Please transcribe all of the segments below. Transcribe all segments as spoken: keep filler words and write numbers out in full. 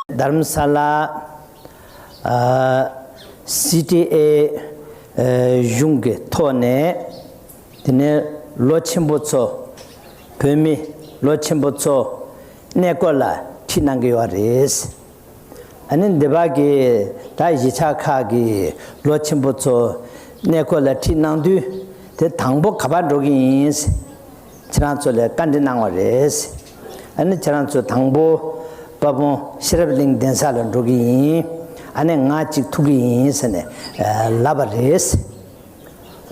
རྡ་རམ་ས་ལ་ཨ་སི་ཊི་ཨེ་ཨ་གཞུང་གི་ཐོག་ནས་དེ་ནས་ལོ་ཆེན་པོ་ཚོ་བོད་མི་ལོ་ཆེན་པོ་ཚོ་གནས་སྐོར་ལ་ཁྲིད་གནང་གི་ཡོད་རེད། ཨ་ནི་འདི་བར་གྱི་ད་གཞིས་ཆགས་ཁག་གི་ལོ་ཆེན་པོ་ཚོ་གནས་སྐོར་ལ་ཁྲིད་གནང་དུས་དེ་དང་པོ་ག་པར་འགྲོ་གི་ཡིན། ཁྱེད་རང་ཚོ་ལ་བཀའ་འདྲི་གནང་བ་རེད། ཨ་ནི་ཁྱེད་རང་ཚོ་དང་པོ་དཔལ་སྤུངས་ཤེས་རབ་གླིང་གདན་ས་ལ་འགྲོ་གི་ཡིན། ཨ་ནི་ང་གཅིག་ཐུག་གི་ཡིན་ཟེར་ནས་ལབ་པ་རེད།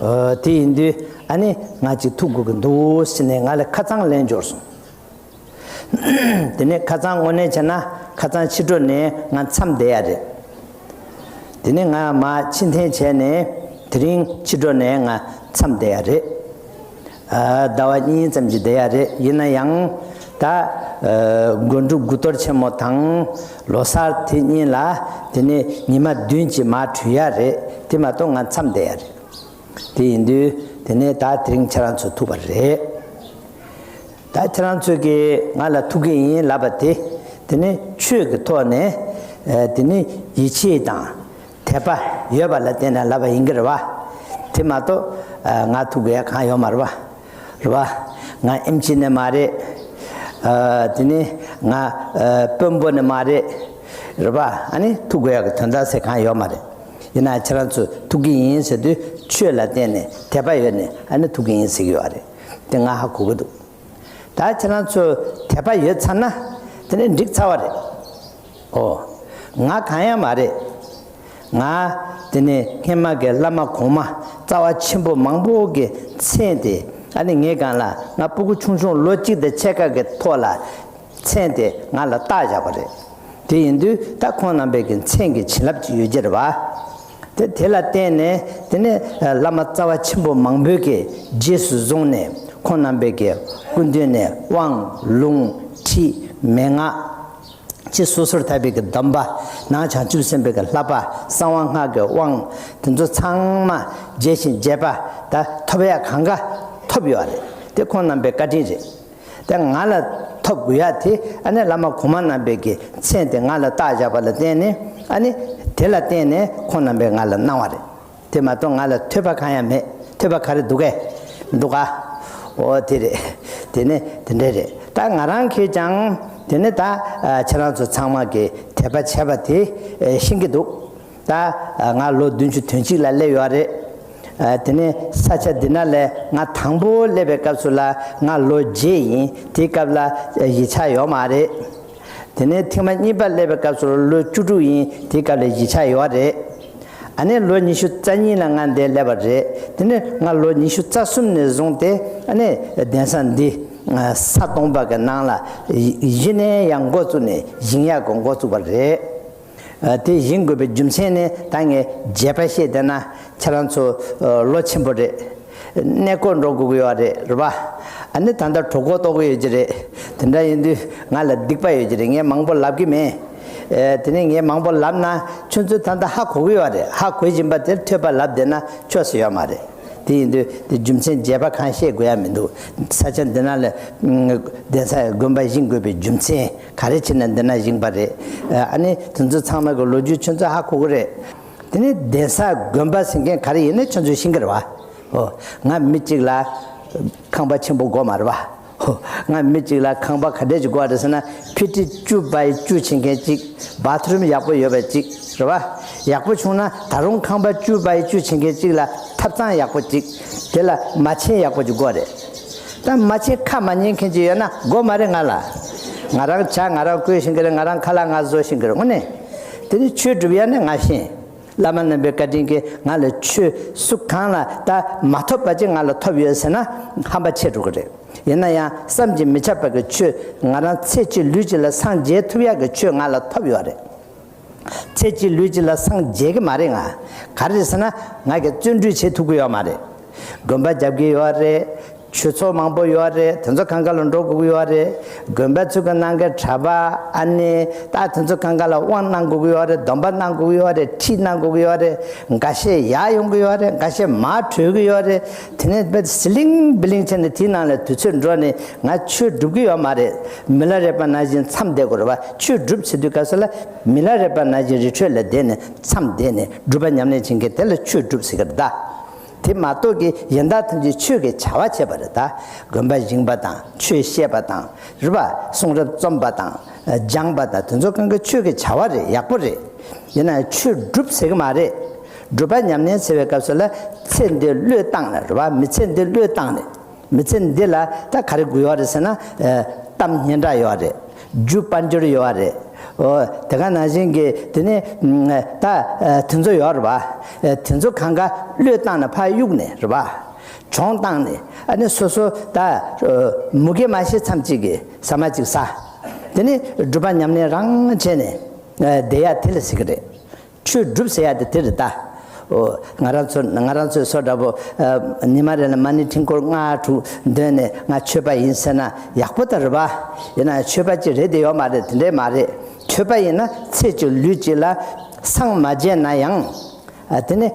ཨོ་དེ་ཡིན་དུས་ཨ་ནི་ང་གཅིག་ཐུག་དགོས་ཀྱི་འདུག་ཟེར་ནས་ང་ལ་ཁ་རྩང་ལན་འབྱོར་སོང་། དེ་ནས་ཁ་རྩང་དངོས་གནས་བྱས་ན་ཁ་རྩང་ཕྱི་དྲོ་ནས་ང་མཚམས་བསྡད་ཡ་རེད། དེ་ནས་ང་མར་ཕྱིར་འཐེན་བྱས་ནས་དེ་རིང་ཕྱི་དྲོ་ནས་ང་མཚམས་བསྡད་ཡ་རེད། ཨ་ཟླ་བ་གཉིས་ཙམ་ཅིག་བསྡད་ཡ་རེད། ཡིན་ན་ཡང་ད་ཨ་དགོན་སྒྲུབ་དགུ་གཏོར་ཆེན་མོ་དང་ལོ་གསར་དེ་གཉིས་ལ་དེ་ནས་ཉི་མ་བདུན་ཅིག་མར་བྲོས་ཡ་རེད། དེ་མ་གཏོགས་ང་མཚམས་བསྡད་ཡ་རེད། དེ་ཡིན་དུས་དེ་ནས་ད་དེ་རིང་ཁྱེད་རང་ཚོ་ཐུག་པ་རེད། ད་ཁྱེད་རང་ཚོས་ཀྱིས་ང་ལ་ཐུག་གི་ཡིན་ལབ་པ་དེ་དེ་ནི་ཆོས་ཀྱི་ཐོག་ནས་ཨ་དེ་ནི་ཡིད་ཆེས་དང་དད་པ་ཡོད་པ་ལ་བརྟེན་ནས་ལབ་པ་ཡིན་གྱི་རེད་བ། དེ་མ་གཏོགས་ཨ་ང་ཐུག་དགོས་ཡ་གང་ཡོད་མ་རེད་བ། རེད་བ། ང་ཨེམ་ཆི་ནས་མ་རེད། ཨ་དེ་ནི་ང་ཨ་དཔོན་པོ་ནས་མ་རེད། རེད་བ། ཨ་ནི་ཐུག་དགོས་ཡ་གི་དོན་དག་ཟེར་གང་ཡོད་མ་རེད། ཡིན་ན་ཁྱེད་རང་ཚོས་ཐུག་གི་ཡིན་ཟེར་དུས་ཆོས་ལ་བརྟེན་ནས་དད་པ་ཡོད་ནས་ཨ་ནི་ཐུག་གི་ཡིན་ཟེར་གྱི་ཡོད་རེད། དེ་ང་ཧ་གོ་གི་འདུག་ད་ཁྱེད་རང་ཚོ་དད་པ་ཡོད་ཚར་ན་དེ་ནས་འགྲིག་ཚར་བ་རེད། ཨོ། ང་གང་ཡང་མ་རེད། ང་དེ་ནས་སྔོན་མ་གི་བླ་མ་གོང་མ་རྩ་བ་ཆེན་པོ་མང་པོ་གི་མཚན་དེ་ཨ་ནི་ངའི་སྒང་ལ་ང་སྤུ་གུ་ཆུང་ཆུང་ལོ་གཅིག་དང་ཕྱེད་ཀ་གི་ཐོག་ལ་མཚན་དེ་ང་ལ་བཏགས་བཞག་པ་རེད། དེ་ཡིན་དུས་ད་ཁོང་རྣམ་པའི་གི་མཚན་གྱི་བྱིན་རླབས་ཅིག་ཡོད་ཀྱི་རེད་བ། དེ་དེ་ལ་བརྟེན་ནས་དེ་ནས་བླ་མ་རྩ་བ་ཆེན་པོ་མང་པོའི་གི་རྗེས་སུ་བཟུང་ནས་ཁོང་རྣམ་པའི་གི་སྐུ་མདུན་ནས་དབང་ལུང་ཁྲིད་མན་ངག་ཅི་སོ་སོར་ཐར་པའི་གི་སྡོམ་པ་ནང་བྱང་ཆུབ་སེམས་དཔའི་གི་བསླབ་པ་གསང་བ་སྔགས་ཀྱི་དབང་དེ་ཚོ་ཚང་མ་རྒྱས་ཤིང་རྒྱས་པ་ད་ཐོབ་ཡ་གང་ག་ཐོབ་ཡོད་རེད། དེ་ཁོང་རྣམ་པའི་བཀའ་དྲིན་རེད། དེ་ང་ལ་ཐོབ་དགོས་ཡ་དེ་ཨ་ནི་བླ་མ་གོང་མ་རྣམ་པའི་གི་མཚན་དེ་ང་ལ་བཏགས་བཞག་པ་ལ་བརྟེན་ནས་ཨ་ནི་དེ་ལ་བརྟེན་ནས་ཁོང་རྣམ་པས་ང་ལ་གནང་བ་རེད། དེ་མ་གཏོགས་ང་ལ་ཐོས་པ་གང་ཡང་མེད། ཐོས་པ་ག་རེ་འདུག་གས། མི་འདུག་ག་ཨོ་དེ་རེད། དེ་ནས་དེ་འདྲ་རེད། ད་ང་རང་གིས་ཀྱང་དེ་ནས་ད་ཨ་ཁྱེད་རང་ཚོ་ཚང་མ་གི་དད་པ་བྱས་པ་དེ་ཨེ་ཤེས་ཀྱི་འདུག་ད་ང་ལོ་བདུན་ཅུ་དོན་གཅིག་ལ་སླེབས་ཡོད་རེད། དེ་ནས་ས་ཆ་འདི་ན་ལས་ང་དང་པོ་སླེབས་པའི་སྐབས་སུ་ལ་ང་ལོ་བརྒྱད་ཡིན། དེའི་སྐབས་ལ་གཞིས་ཆགས་ཡོད་མ་རེད། དེ་ནས་ཐེངས་མ་གཉིས་པ་སླེབས་པའི་སྐབས་སུ་ལོ་བཅུ་དྲུག་ཡིན། དེའི་སྐབས་ལ་གཞིས་ཆགས་ཡོད་རེད། ཨ་ནི་ལོ་ཉི་ཤུ་རྩ་གཉིས་ལ་ང་འདིར་སླེབས་པ་རེད། དེ་ནས་ང་ལོ་ཉི་ཤུ་རྩ་གསུམ་ནས་བཟུང་སྟེ་ཨ་ནི་གདན་ས་འདི་ས་སྟོང་པ་གི་ནང་ལ་གཞི་ནས་ཡང་འགོ་བཙུགས་ནས་བཞེངས་ཡག་གི་འགོ་བཙུགས་པ་རེད། ཨ་དེ་བཞེངས་དགོས་པའི་རྒྱུ་མཚན་ནི་ད་ངས་རྒྱས་པ་བཤད་བསྡད་ན་ཁྱེད་རང་ཚོ་ཨ་ལོ་ཆེན་པོ་རེད། གནས་སྐོར་འགྲོ་དགོས་ཀྱི་ཡོད་རེད། རེད་པ། ཨ་ནི་ད་ལྟ་གྲོད་ཁོག་ལྟོགས་ཀྱི་ཡོད་ཀྱི་རེད། དེ་འདྲ་ཡིན་དུས་ང་ལ་སྡིག་པ་ཡོད་ཀྱི་རེད། ངས་མང་པོ་ལབ་ཀྱི་མེད། ཨེ་དེ་ནས་ངས་མང་པོ་ལབ་ན་ཁྱོད་ཚོས་ད་ལྟ་ཧ་གོ་གི་ཡོད་རེད། ཧ་གོ་བཞིན་པ་དེར་ཐོས་པ་ལབ་བསྡད་ན་ཆོག་ས་ཡོད་མ་རེད། དེ་ཡིན་དུས་དེ་རྒྱུ་མཚན་རྒྱས་པ་གང་བཤད་དགོས་ཡ་མི་འདུག་ས་ཆ་འདི་ན་ལ་ཨ་གདན་ས་དགོན་པ་བཞེངས་དགོས་པའི་རྒྱུ་མཚན་ག་རེ་བྱས་ན་འདི་ན་བཞེངས་པ་རེད། ཨ་ནི་དེ་ཚོ་ཚང་མ་གི་ལོ་རྒྱུས་ཁྱོད་ཚོ་ཧ་གོ་གི་རེད། དེ་ནས་གདན་ས་དགོན་པ་ཟེར་མཁན་ག་རེ་ཡིན་ན་ཁྱོད་ཚོས་ཤེས་ཀྱི་རེད་བ། ཨོ། ང་མི་གཅིག་ལ་ཁང་པ་ཆེན་པོ་དགོས་མ་རེད་བ། ཨོ། ང་མི་གཅིག་ལ་ཁང་པ་ག་འདྲས་ཅིག་དགོས་རེད་ཟེར་ན་ཕི་ཊི་བཅུ་བའི་བཅུ་བྱེད་མཁན་གཅིག་བཱ་ཐི་རུམ་ཡག་པོ་ཡོད་པ་གཅིག་རེད་བ། ཡག་པོ་བྱུང་ན་ད་རུང་ཁང་པ་བཅུ་བའི་བཅུ་བྱེད་མཁན་གཅིག་ལ་ཐབ་ཚང་ཡག་པོ་གཅིག་དེ་ལ་མ་ཆེན་ཡག་པོ་ཅིག་དགོས་རེད། ད་མ་ཆེན་ཁ་མ་ཉན་མཁན་ཅིག་ཡོད་ན་དགོས་མ་རེད་ང་ལ། ང་རང་ཇ་ང་རང་བསྐོལ་ཤེས་ཀྱི་རེད། ང་རང་ཁ་ལག་ང་བཟོ་ཤེས་ཀྱི་རེད། དངོས་གནས། དེ་ནི་ཆོས་སྒྲུབ་ཡ་ནི་ང་ཤེས། བླ་མ་རྣམ་པའི་བཀའ་དྲིན་གྱིས་ང་ལ་ཆོས་སུ་གང་ལ་ད་མ་ཐོབ་པ་ཅིག་ང་ལ་ཐོབ་ཡོད་ཟེར་ན་ཧམ་པ་ཆེ་འགྲོ་གི་རེད། ཡིན་ན་ཡང་བསམ་གྱིས་མི་ཁྱབ་པ་གི་ཆོས་ང་རང་ཚེ་གཅིག་ལུས་གཅིག་ལ་སངས་རྒྱས་ཐུབ་ཡག་གི་ཆོས་ང་ལ་ཐོབ་ཡོད་རེད། ཚེ་གཅིག་ལུས་གཅིག་ལ་སངས་རྒྱས་ཀྱི་མ་རེད་ང་། ག་རེ་རེད་ཟེར་ན་ང་གིས་བརྩོན་འགྲུས་བྱེད་ཐུབ་ཀྱི་ཡོད་མ་རེད། དགོན་པ་རྒྱབ་ཀྱི་ཡོད་རེད། ཆོས་ཚོགས་མང་པོ་ཡོད་རེད། དེ་ཚོ་གང་ག་ལ་འགྲོ་དགོས་ཀྱི་ཡོད་རེད། དགོན་པ་ཚོ་གི་ནང་གི་གྲྭ་པ། ཨ་ནི་ད་དེ་ཚོ་གང་ག་ལ་དབང་གནང་དགོས་ཀྱི་ཡོད་རེད། སྡོམ་པ་གནང་དགོས་ཀྱི་ཡོད་རེད། ཁྲིད་གནང་དགོས་ཀྱི་ཡོད་རེད། འགའ་ཤས་ཡར་ཡོང་གི་ཡོད་རེད། འགའ་ཤས་མར་བྲོས་ཀྱི་ཡོད་རེད། དེ་ནས་དཔེ་སི་ལིང་བི་ལིང་བྱས་ནས་དེའི་ནང་ལ་དུས་ཚོད་འགྲོ་ནས་ང་ཆོས་སྒྲུབ་ཀྱི་ཡོད་མ་རེད། མི་ལ་རས་པ་ནང་བཞིན་མཚམས་བསྡད་དགོས་རེད་པ། ཆོས་སྒྲུབ་ཟེར་དུས་སྐབས་སུ་ལ་མི་ལ་རས་པ་ནང་བཞིན་རི་ཁྲོད་ལ་བསྡད་ནས་མཚམས་བསྡད་ནས་སྒྲུབ་པ་ཉམས་ལེན་བྱེད་མཁན་དེ་ལ་ཆོས་སྒྲུབ་ཟེར་གི་རེད་ད། དེ་མ་གཏོགས་ཀྱི་ཡང་དག་ཐམས་ཅད་ཆོས་ཀྱི་བྱ་བ་བྱེད་པ་རེད་ད། དགོན་པ་བཞེངས་པ་དང་ཆོས་བཤད་པ་དང་རེད་པ། གསུང་རབ་རྩོམ་པ་དང་སྦྱང་པ་དང་དེ་ཚོ་གང་ག་ཆོས་ཀྱི་བྱ་བ་རེད། ཡག་པོ་རེད། ཡིན་ན་ཆོས་སྒྲུབ་ཟེར་གི་མ་རེད། སྒྲུབ་པ་ཉམས་ལེན་ཟེར་བའི་སྐབས་སུ་ལ་ཚེ་འདི་བློས་བཏང་ནས་རེད་པ། མི་ཚེ་འདི་བློས་བཏང་ནས། མི་ཚེ་འདི་ལ་ད་ག་རེ་དགོས་ཡོད་རེད་ཟེར་ན། ཨ། གཏམ་སྙན་གྲགས་ཡོད་རེད། རྒྱུ་དཔལ་འབྱོར་ཡོད་རེད། ཨོ། དེ་ག་ནང་བཞིན་གྱི་དེ་ནས་ད་ཨ་དེ་ཚོ་ཡོད་རེད་པ། ཨ་དེ་ཚོ་གང་ག་བློས་བཏང་ནས་ཕར་གཡུགས་ནས་རེད་པ། གྱོང་བཏང་ནས་ཨ་ནི་སོ་སོ་ད་ཨ་མུ་གེ་མ་ཤི་ཙམ་ཅིག་གི་ཟ་མ་ཅིག་ཟ། དེ་ནས་སྒྲུབ་པ་ཉམས་ལེན་རང་བྱས་ནས་ཨ་བསྡད་ཡ་དེ་ལ་ཟེར་གི་རེད། ཆོས་སྒྲུབ་ཟེར་ཡ་དེ་དེ་རེད་ད། ཨོ། ང་རང་ཚོ་ང་རང་ཚོའི་བཟོ་འདྲ་པོ། ཨ། ཉི་མ་རེ་ལ་མ་ཎི་ཕྲེང་སྐོར་ལྔ་དྲུག་འདོན་ནས་ང་ཆོས་པ་ཡིན་ཟེར་ན་ཡག་པོ་ད་རེད་པ། ཡིན་ན་ཆོས་པ་ཅིག་རེད་དེ་ཡོད་མ་རེད། དེ་འདྲས་མ་རེད། ཆོས་པ་ཡིན་ན་ཚེ་གཅིག་ལུས་གཅིག་ལ་སངས་མ་རྒྱས་ན་ཡང་། ཨ། དེ་ནི་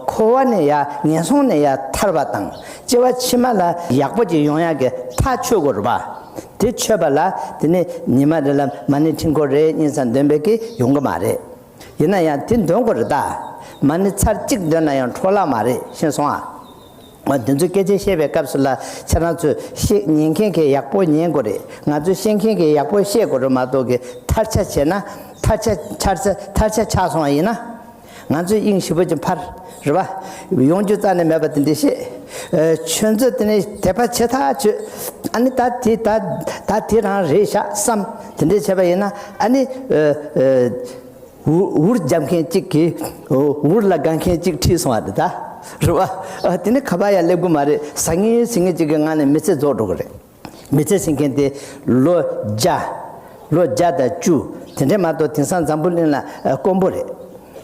འཁོར་བ་ནས་ཡ་ངན་སོང་ནས་ཡ་ཐར་བ་དང་སྐྱེ་བ་ཕྱི་མ་ལ་ཡག་པོ་ཅིག་ཡོང་ཡ་གི་ཐག་ཆོད་དགོས་རེད་པ། དེ་ཆོས་པ་ལ་དེ་ནི་ཉི་མ་རེ་ལ་མ་ཎི་ཕྲེང་སྐོར་རེ་གཉིས་ཙམ་འདོན་པའི་གི་ཡོང་གི་མ་རེད། ཡིན་ན་ཡང་དེ་འདོན་དགོས་རེད་ད། མ་ཎི་ཚར་གཅིག་འདོན་ན་ཡང་འཕྲོ་བརླག་མ་རེད། ཤེས་སོང་ཨ། འོ། འདི་ཚོ་སྐད་ཆ་བཤད་པའི་སྐབས་སུ་ལ་ཁྱེད་རང་ཚོས་བཤད་ཉན་མཁན་གྱིས་ཡག་པོ་ཉན་དགོས་རེད། ང་ཚོས་བཤད་མཁན་གྱིས་ཡག་པོ་བཤད་དགོས་རེད་མ་གཏོགས་ཀྱི་ཐལ་ཆ་བྱས་ན། ཐལ་ཆ་ཆགས་ས་ཐལ་ཆ་ཆགས་སོང་བ་ཡིན་ན། ང་ཚོས་དབྱིངས་ཞེ་པོ་ཅིག་འཕར་རེད་པ། ཡོང་རྒྱུ་རྩ་ནས་མེད་པ་དེ་འདྲ་བཤད། ཨ། ཁྱོད་ཚོས་དེ་ནས་དད་པ་བྱེད་ཐག་ཆོད། ཨ་ནི་ད་དེ་ད་ད་དེ་རང་རེད་ཤག་བསམ་དེ་འདྲ་བྱས་པ་ཡིན་ན། ཨ་ནི་ཨ་ཨ་འུར་འུར་རྒྱབ་མཁན་གཅིག་གིས་འུར་ལ་དགའ་མཁན་གཅིག་ཁྲིད་སོང་བ་རེད་ད། རེད་པ། ཨ། དེ་ནི་ཁ་པར་ཡར་སླེབས་གི་མ་རེད། ཟ་ངེ་ཟིང་ངེ་གཅིག་གི་ངང་ནས་མི་ཚེ་རྫོགས་འགྲོ་གི་རེད། མི་ཚེ་ཟེར་མཁན་དེ་ལོ་བརྒྱ། ལོ་བརྒྱ་དང་བཅུ། དེ་འདྲས་མ་གཏོགས་དེང་སང་འཛམ་བུ་གླིང་ལ་ཨ་དཀོན་པོ་རེད།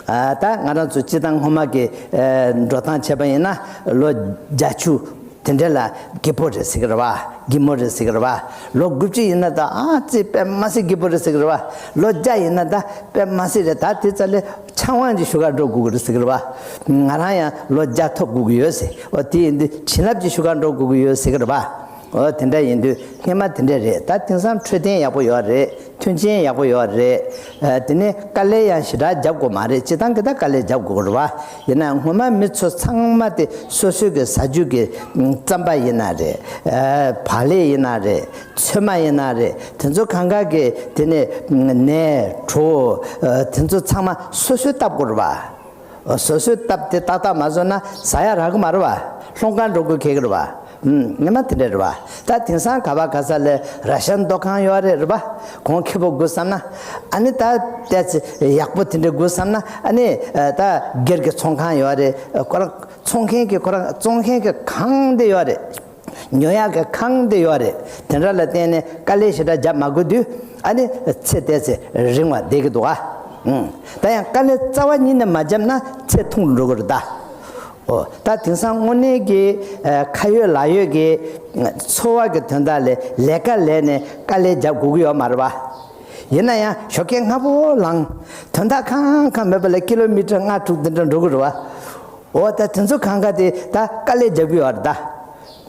ཨ། ད་ང་རང་ཚོ་སྤྱིར་བཏང་སྔོན་མ་གི་ཨ་འགྲོ་སྟངས་བྱས་པ་ཡིན་ན་ལོ་བརྒྱད་ཅུ་དེ་འདྲས་ལ་སྐྱིད་པོ་རེད་ཟེར་གི་རེད་པ། སྐྱིད་མོ་རེད་ཟེར་གི་རེད་པ། ལོ་དགུ་བཅུ་ཡིན་ན་ད་ཨ་ཙི་དཔེ་མ་སྲིད་སྐྱིད་པོ་རེད་ཟེར་གི་རེད་པ། ལོ་བརྒྱ་ཡིན་ན་ད་དཔེ་མ་སྲིད་རེད། ད་དེ་ཙམ་ལས་ཆང་བང་ཅིག་ཞུ་གར་འགྲོ་དགོས་ཀྱི་རེད་ཟེར་གི་རེད་པ། ང་རང་ཡང་ལོ་བརྒྱ་ཐོབ་དགོས་ཀྱི་ཡོད་ཟེར། འོ། དེ་ཡིན་དུས་བྱིན་རླབས་ཅིག་ཞུ་གར་འགྲོ་དགོས་ཀྱི་ཡོད་ཟེར་གི་རེད་པ། འོ། དེ་འདྲ་ཡིན་དུས་སྔོན་མ་དེ་འདྲ་རེད། ད་དེང་སང་འཕྲོད་བསྟེན་ཡག་པོ་ཡོད་རེད། མཐུན་རྐྱེན་ཡག་པོ་ཡོད་རེད། ཨ། དེ་ནས་དཀའ་ལས་ཡང་ཞེ་དྲག་རྒྱབ་དགོས་མ་རེད། སྤྱིར་བཏང་གི་ད་དཀའ་ལས་རྒྱབ་དགོས་རེད་པ། ཡིན་ན་སྔོན་མ་མི་ཚོ་ཚང་མ་དེ་སོ་སོའི་གི་ཟ་རྒྱུ་གི་རྩམ་པ་ཡིན་ན་རེད། ཨ། བག་ལེབ་ཡིན་ན་རེད། ཚོད་མ་ཡིན་ན་རེད། དེ་ཚོ་གང་ག་གི་དེ་ནས་ནས་གྲོ། ཨ། དེ་ཚོ་ཚང་མ་སོ་སོས་བཏབ་དགོས་རེད་པ། སོ་སོས་བཏབ་སྟེ་ཏག་ཏག་མ་བཟོས་ན་ཟ་ཡ་རག་གི་མ་རེད་པ། སློང་གར་འགྲོ་དགོས་ཁེལ་གི་རེད་པ། ཨུམ། ངེས་མ་དེ་འདྲ་རེད་པ། ད་དེང་སང་ག་པ་ག་ས་ལ་ར་ཤན་མདོ་ཁང་ཡོད་རེད། རེད་པ། གོང་ཁེ་པོ་དགོས་བསམ་ན། ཨ་ནི་ད་ཏོག་ཙམ་ཡག་པོ་དེ་འདྲ་དགོས་བསམ་ན། ཨ་ནི་ད་སྒེར་གྱི་ཚོང་ཁང་ཡོད་རེད། ཁོ་རང་ཚོང་མཁན་གྱི་ཁོ་རང་ཚོང་མཁན་གྱི་གང་དེ་ཡོད་རེད། ཉོ་ཡག་གི་ཁང་དེ་ཡོད་རེད། དེ་འདྲ་ལ་བརྟེན་ནས་དཀའ་ལས་ཞེ་དྲག་རྒྱབ་མ་དགོས་དུས། ཨ་ནི་ཚེ་ཏོག་ཙམ་རིང་བ་བསྡད་ཀྱི་འདུག་ཨ། ཨང་། ད་ཡང་དཀའ་ལས་རྩ་བ་ཉིད་ནས་མ་བརྒྱབ་ན་ཚེ་ཐུང་དུ་འགྲོ་གི་རེད་ད། འོ། ད་དེང་སང་དངོས་གནས་ཀྱི་ཨ་ཁ་ཡོད་ལག་ཡོད་ཀྱི་འཚོ་བ་གི་དོན་དག་ལས་ལས་ཀ་ལས་ནས་དཀའ་ལས་རྒྱབ་དགོས་ཀྱི་ཡོད་མ་རེད་པ། ཡིན་ན་ཡང་ཞོགས་ཀས་སྔ་པོ་ལངས། དོན་དག་གང་གང་མེད་པ་ལ་ཀི་ལོ་མི་ཊར་ལྔ་དྲུག་འདི་འདྲ་འགྲོ་གི་རེད་པ། འོ། ད་དེ་ཚོ་གང་ག་དེ་ད་དཀའ་ལས་རྒྱབ་ཀྱི་ཡོད་རེད་ད།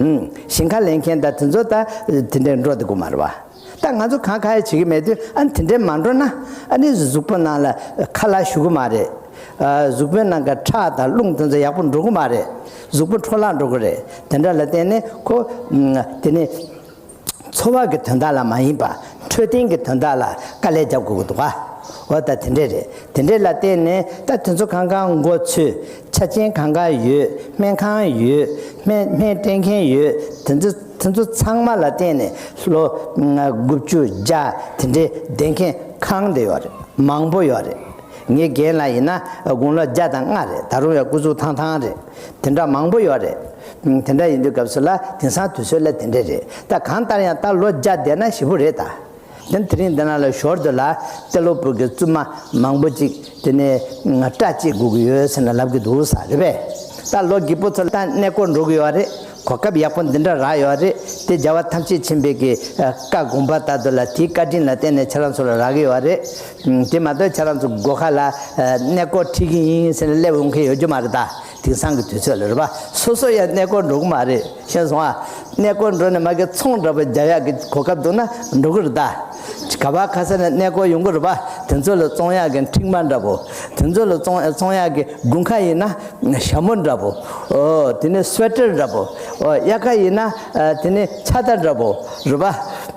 ཨུམ། ཞིང་ཁ་ལས་མཁན་ད་དེ་ཚོ་ད་དེ་འདྲའི་འགྲོ་བསྡད་དགོས་མ་རེད་པ། ད་ང་ཚོ་གང་ག་ཡ་བྱེད་ཀྱི་མེད་དུས། ཨ་ནི་དེ་འདྲའི་མ་འགྲོ་ན། ཨ་ནི་གཟུགས་པོ་ནང་ལ་ཁ་ལག་ཞུ་གི་མ་རེད། ཨ། གཟུགས་པོའི་ནང་གི་ཁྲག་དང་རླུང་དེ་ཚོ་ཡག་པོ་འགྲོ་གི་མ་རེད། གཟུགས་པོ་འཕྲོ་བརླག་འགྲོ་གི་རེད། དེ་འདྲ་ལ་བརྟེན་ནས་ཁོ། ཨུམ། དེ་ནི་འཚོ་བ་གི་དོན་དག་ལ་མ་ཡིན་པ། འཕྲོད་བསྟེན་གྱི་དོན་དག་ལ་དཀའ་ལས་རྒྱབ་དགོས་ཀྱི་འདུག་ག། འོ། ད་དེ་འདྲས་རེད། དེ་འདྲས་ལ་བརྟེན་ནས་ད་དེ་ཚོ་གང་ག་མགོ་ཚོས། ཆ་རྐྱེན་གང་ག་ཡོད། སྨན་ཁང་ཡོད། སྨན་སྨན་སྤྲད་མཁན་ཡོད། དེ་ཚོ་དེ་ཚོ་ཚང་མ་ལ་བརྟེན་ནས་ལོ་དགུ་བཅུ་བརྒྱ་དེ་འདྲས་བསྡད་མཁན་གང་དེ་ཡོད་རེད། མང་པོ་ཡོད་རེད། ངའི་རྒན་ལགས་ཡིན་ན་དགུང་ལོ་བརྒྱ་དང་ལྔ་རེད། ད་རུང་ཡང་སྐུ་གཟུགས་ཐང་ཐང་རེད། དེ་འདྲ་མང་པོ་ཡོད་རེད། དེ་འདྲ་ཡིན་དུས་སྐབས་སུ་ལ་དེང་སང་དུས་ཚོད་ལ་དེ་འདྲ་རེད། ད་གང་ལྟར་ཡང་ད་ལོ་བརྒྱ་བསྡད་ན་ཞེ་པོ་རེད་ད། དེ་དེ་རིང་འདི་ནང་ལ་ཞོར་དུ་ལ་ཏེ་ལོ་བུ་གི་བཙུན་མ་མང་པོ་ཅིག་དེ་ནས་སྐྲ་བཅད་དགོས་ཀྱི་ཡོད་ཟེར་ན་ལབ་ཀྱི་འདུག་ས་རེད་པས། ད་ལོ་རྒྱུས་པོ་ཚོ་ད་གནས་སྐོར་འགྲོ་གི་ཡོད་རེད། གོ་སྐབས་ཡག་པོ་འདི་འདྲ་རག་ཡོད་རེད། དེ་རྒྱལ་བ་ཐམས་ཅད་མཁྱེན་པའི་གི་བཀའ་དགོངས་པ་ལྟར་དུ་ལ་དེའི་བཀའ་དྲིན་ལ་བརྟེན་ནས་ཁྱེད་རང་ཚོ་ལ་རག་གི་ཡོད་རེད། དེ་མ་གཏོགས་ཁྱེད་རང་ཚོ་སྒོ་ཁ་ལ་གནས་སྐོར་ཁྲིད་ཀྱི་ཡིན་ཟེར་ནས་སླེབས་འོང་མཁན་ཡོད་རྒྱུ་མ་རེད་ད། དེང་སང་གི་དུས་ཚོད་ལ་རེད་པ། སོ་སོ་ཡང་གནས་སྐོར་འགྲོ་གི་མ་རེད། ཤེས་སོང་ཨ། གནས་སྐོར་འགྲོ་ནས་མ་གི་ཚོང་འདྲ་པོ་རྒྱག་ཡག་གི་གོ་སྐབས་འདུག་ན་འགྲོ་གི་རེད་ད། ག་པར་ག་ས་ནས་གནས་སྐོར་ཡོང་གི་རེད་པ། དེ་ཚོ་ལ་བཙོང་ཡག་གི་མཁྲིག་མ་འདྲ་པོ། དེ་ཚོ་ལ་བཙོང་བཙོང་ཡག་གི་དགུན་ཁ་ཡིན་ན་ཞྭ་མོ་འདྲ་པོ། ཨོ་དེ་ནས་སུ་ཝེ་ཊར་འདྲ་པོ། ཨོ་དབྱར་ཁ་ཡིན་ན་དེ་ནས་ཕྱག་དར་འདྲ་པོ་རེད་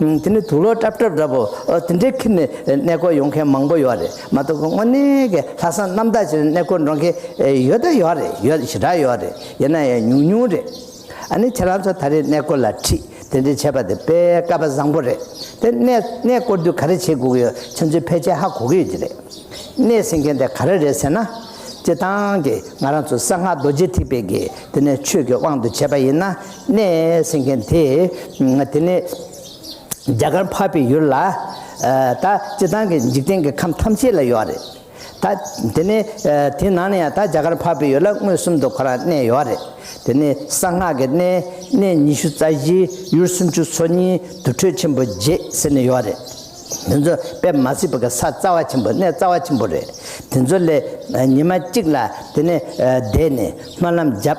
པ། དེ་ནས་དུག་ལོག་ཏྲབ་ཏྲབ་འདྲ་པོ། ཨོ་དེ་འདྲའི་ཁྱེར་ནས་གནས་སྐོར་ཡོང་མཁན་མང་པོ་ཡོད་རེད་མ་གཏོགས། དངོས་གནས་ཀྱི་ལྷག་བསམ་རྣམ་དག་བྱས་ནས་གནས་སྐོར་འགྲོ་མཁན་ཡོད་ད་ཡོད་རེད། ཡོད་ཞེ་དྲག་ཡོད་རེད། ཡིན་ན་ཡང་ཉུང་ཉུང་རེད། ཨ་ནི་ཁྱེད་རང་ཚོ་ད་རེས་གནས་སྐོར་ལ་ཁྲིད་དེ་འདྲའི་བྱས་པ་དེ་དཔེ་སྐལ་པ་བཟང་པོ་རེད། དེ་གནས་གནས་སྐོར་དུས་ག་རེ་བྱེད་དགོས་ཀྱི་ཡོད། ཁྱེད་ཚོས་ཕལ་ཆེར་ཧ་གོ་གི་ཡོད་ཀྱི་རེད། གནས་ཟེར་མཁན་དེ་ག་རེ་རེད་ཟེར་ན། སྤྱིར་བཏང་གི་ང་རང་ཚོ་གསང་སྔགས་རྡོ་རྗེ་ཐེག་པའི་གི་དེ་ནས་ཆོས་ཀྱི་དབང་དུ་བྱས་པ་ཡིན་ན། གནས་ཟེར་མཁན་དེ་དེ་ནས་རྒྱ་གར་འཕགས་པའི་ཡུལ་ལ། ད་སྤྱིར་བཏང་གི་འཇིག་རྟེན་གྱི་ཁམས་ཐམས་ཅད་ལ་ཡོད་རེད། ད་དེ་ནས་དེ་ནང་ནས་ཡང་ད་རྒྱ་གར་འཕགས་པའི་ཡུལ་ལ་མངོན་སུམ་དུ་ཁོ་རང་གནས་ཡོད་རེད། དེ་ནས་གསང་སྔགས་ཀྱི་གནས་གནས་ཉི་ཤུ་རྩ་བཞི་ཡུལ་སུམ་ཅུ་སོ་གཉིས་དུར་ཁྲོད་ཆེན་པོ་བརྒྱད་ཟེར་ནས་ཡོད་རེད། དེ་ཚོ་དཔེ་མ་སྲིད་པ་གི་ས་རྩ་བ་ཆེན་པོ་གནས་རྩ་བ་ཆེན་པོ་རེད། དེ་ཚོ་ལས་ཉི་མ་གཅིག་ལ་དེ་ནས་བསྡད་ནས་སྨོན་ལམ་བརྒྱབ།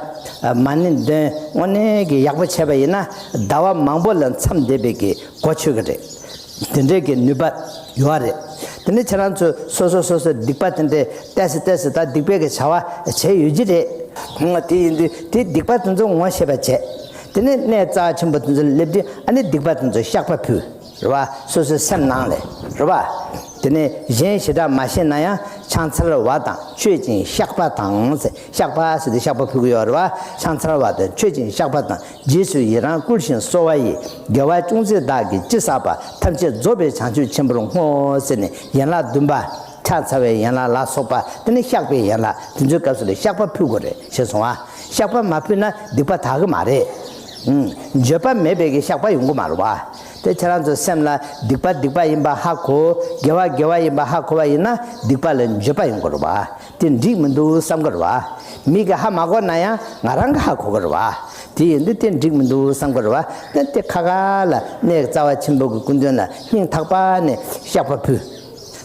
མ་ཎི་འདོན། དངོས་གནས་ཀྱི་ཡག་པོ་བྱས་པ་ཡིན་ན་ཟླ་བ་མང་པོ་ལ་མཚམས་བསྡད་པའི་གི་གོ་ཆོད་ཀྱི་རེད། དེ་འདྲའི་གི་ནུས་པ་ཡོད་རེད། དེ་ནས་ཁྱེད་རང་ཚོས་སོ་སོ་སོ་སོའི་སྡིག་པ་དེ་འདྲའི་ཏོག་ཙམ་ཏོག་ཙམ་ད་སྡིག་པའི་གི་བྱ་བ་བྱས་ཡོད་ཀྱི་རེད། དེ་ཡིན་དུས་དེ་སྡིག་པ་དེ་ཚོ་ངོ་ཤེས་པ་བྱས། དེ་ནས་གནས་རྩ་ཆེན་པོ་དེ་ཚོ་སླེབས་དུས་ཨ་ནི་སྡིག་པ་དེ་ཚོ་བཤགས་པ་ཕུལ། རེད་བ། སོ་སོའི་སེམས་ནང་ལས། རེད་བ། དེ་ནས་གཞན་ཞེ་དྲག་མ་ཤེས་ན་ཡང་ཕྱག་འཚལ་བ་དང་མཆོད་ཅིང་བཤགས་པ་དང་ཟེར། བཤགས་པ་ཟེར་དུས་བཤགས་པ་ཕུལ་གྱི་ཡོད་རེད་བ། ཕྱག་འཚལ་བ་དང་མཆོད་ཅིང་བཤགས་པ་དང་། རྗེས་སུ་ཡི་རང་བསྐུལ་ཞིང་གསོལ་བ་ཡི། དགེ་བ་ཅུང་ཟད་བདག་གིས་ཅི་བསགས་པ། ཐམས་ཅད་རྫོགས་པའི་བྱང་ཆུབ་ཆེན་པོར་བསྔོ་ཟེར་ནས་ཡན་ལག་བདུན་པ། ཕྱག་འཚལ་བའི་ཡན་ལག་ལ་སོགས་པ། དེ་ནས་བཤགས་པའི་ཡན་ལག་དེ་ཚོའི་སྐབས་སུ་ལ་བཤགས་པ་ཕུལ་དགོས་རེད། ཤེས་སོང་ཨ། བཤགས་པ་མ་ཕུལ་ན་སྡིག་པ་དག་གི་མ་རེད། ཨུམ། འགྱོད་པ་མེད་པའི་གི་བཤགས་པ་ཡོང་གི་མ་རེད་བ། དེ་ཁྱེད་རང་ཚོའི་སེམས་ལ་སྡིག་པ་སྡིག་པ་ཡིན་པ་ཧ་གོ། དགེ་བ་དགེ་བ་ཡིན་པ་ཧ་གོ་བ་ཡིན་ན་སྡིག་པ་ལ་འགྱོད་པ་ཡོང་གི་རེད་བ། དེ་འགྲིག་མི་འདུག་བསམ་གི་རེད་བ། མི་གིས་ཧ་མ་གོ་ན་ཡང་ང་རང་གིས་ཧ་གོ་གི་རེད་བ། དེ་ཡིན་དུས་དེ་འགྲིག་མི་འདུག་བསམ་གི་རེད་བ། དེ་དེ་ཁ་ཁ་ལ་གནས་རྩ་བ་ཆེན་པོ་གི་སྐུ་མདུན་ལ་སྙིང་ཐག་པ་ནས་བཤགས་པ་ཕུལ།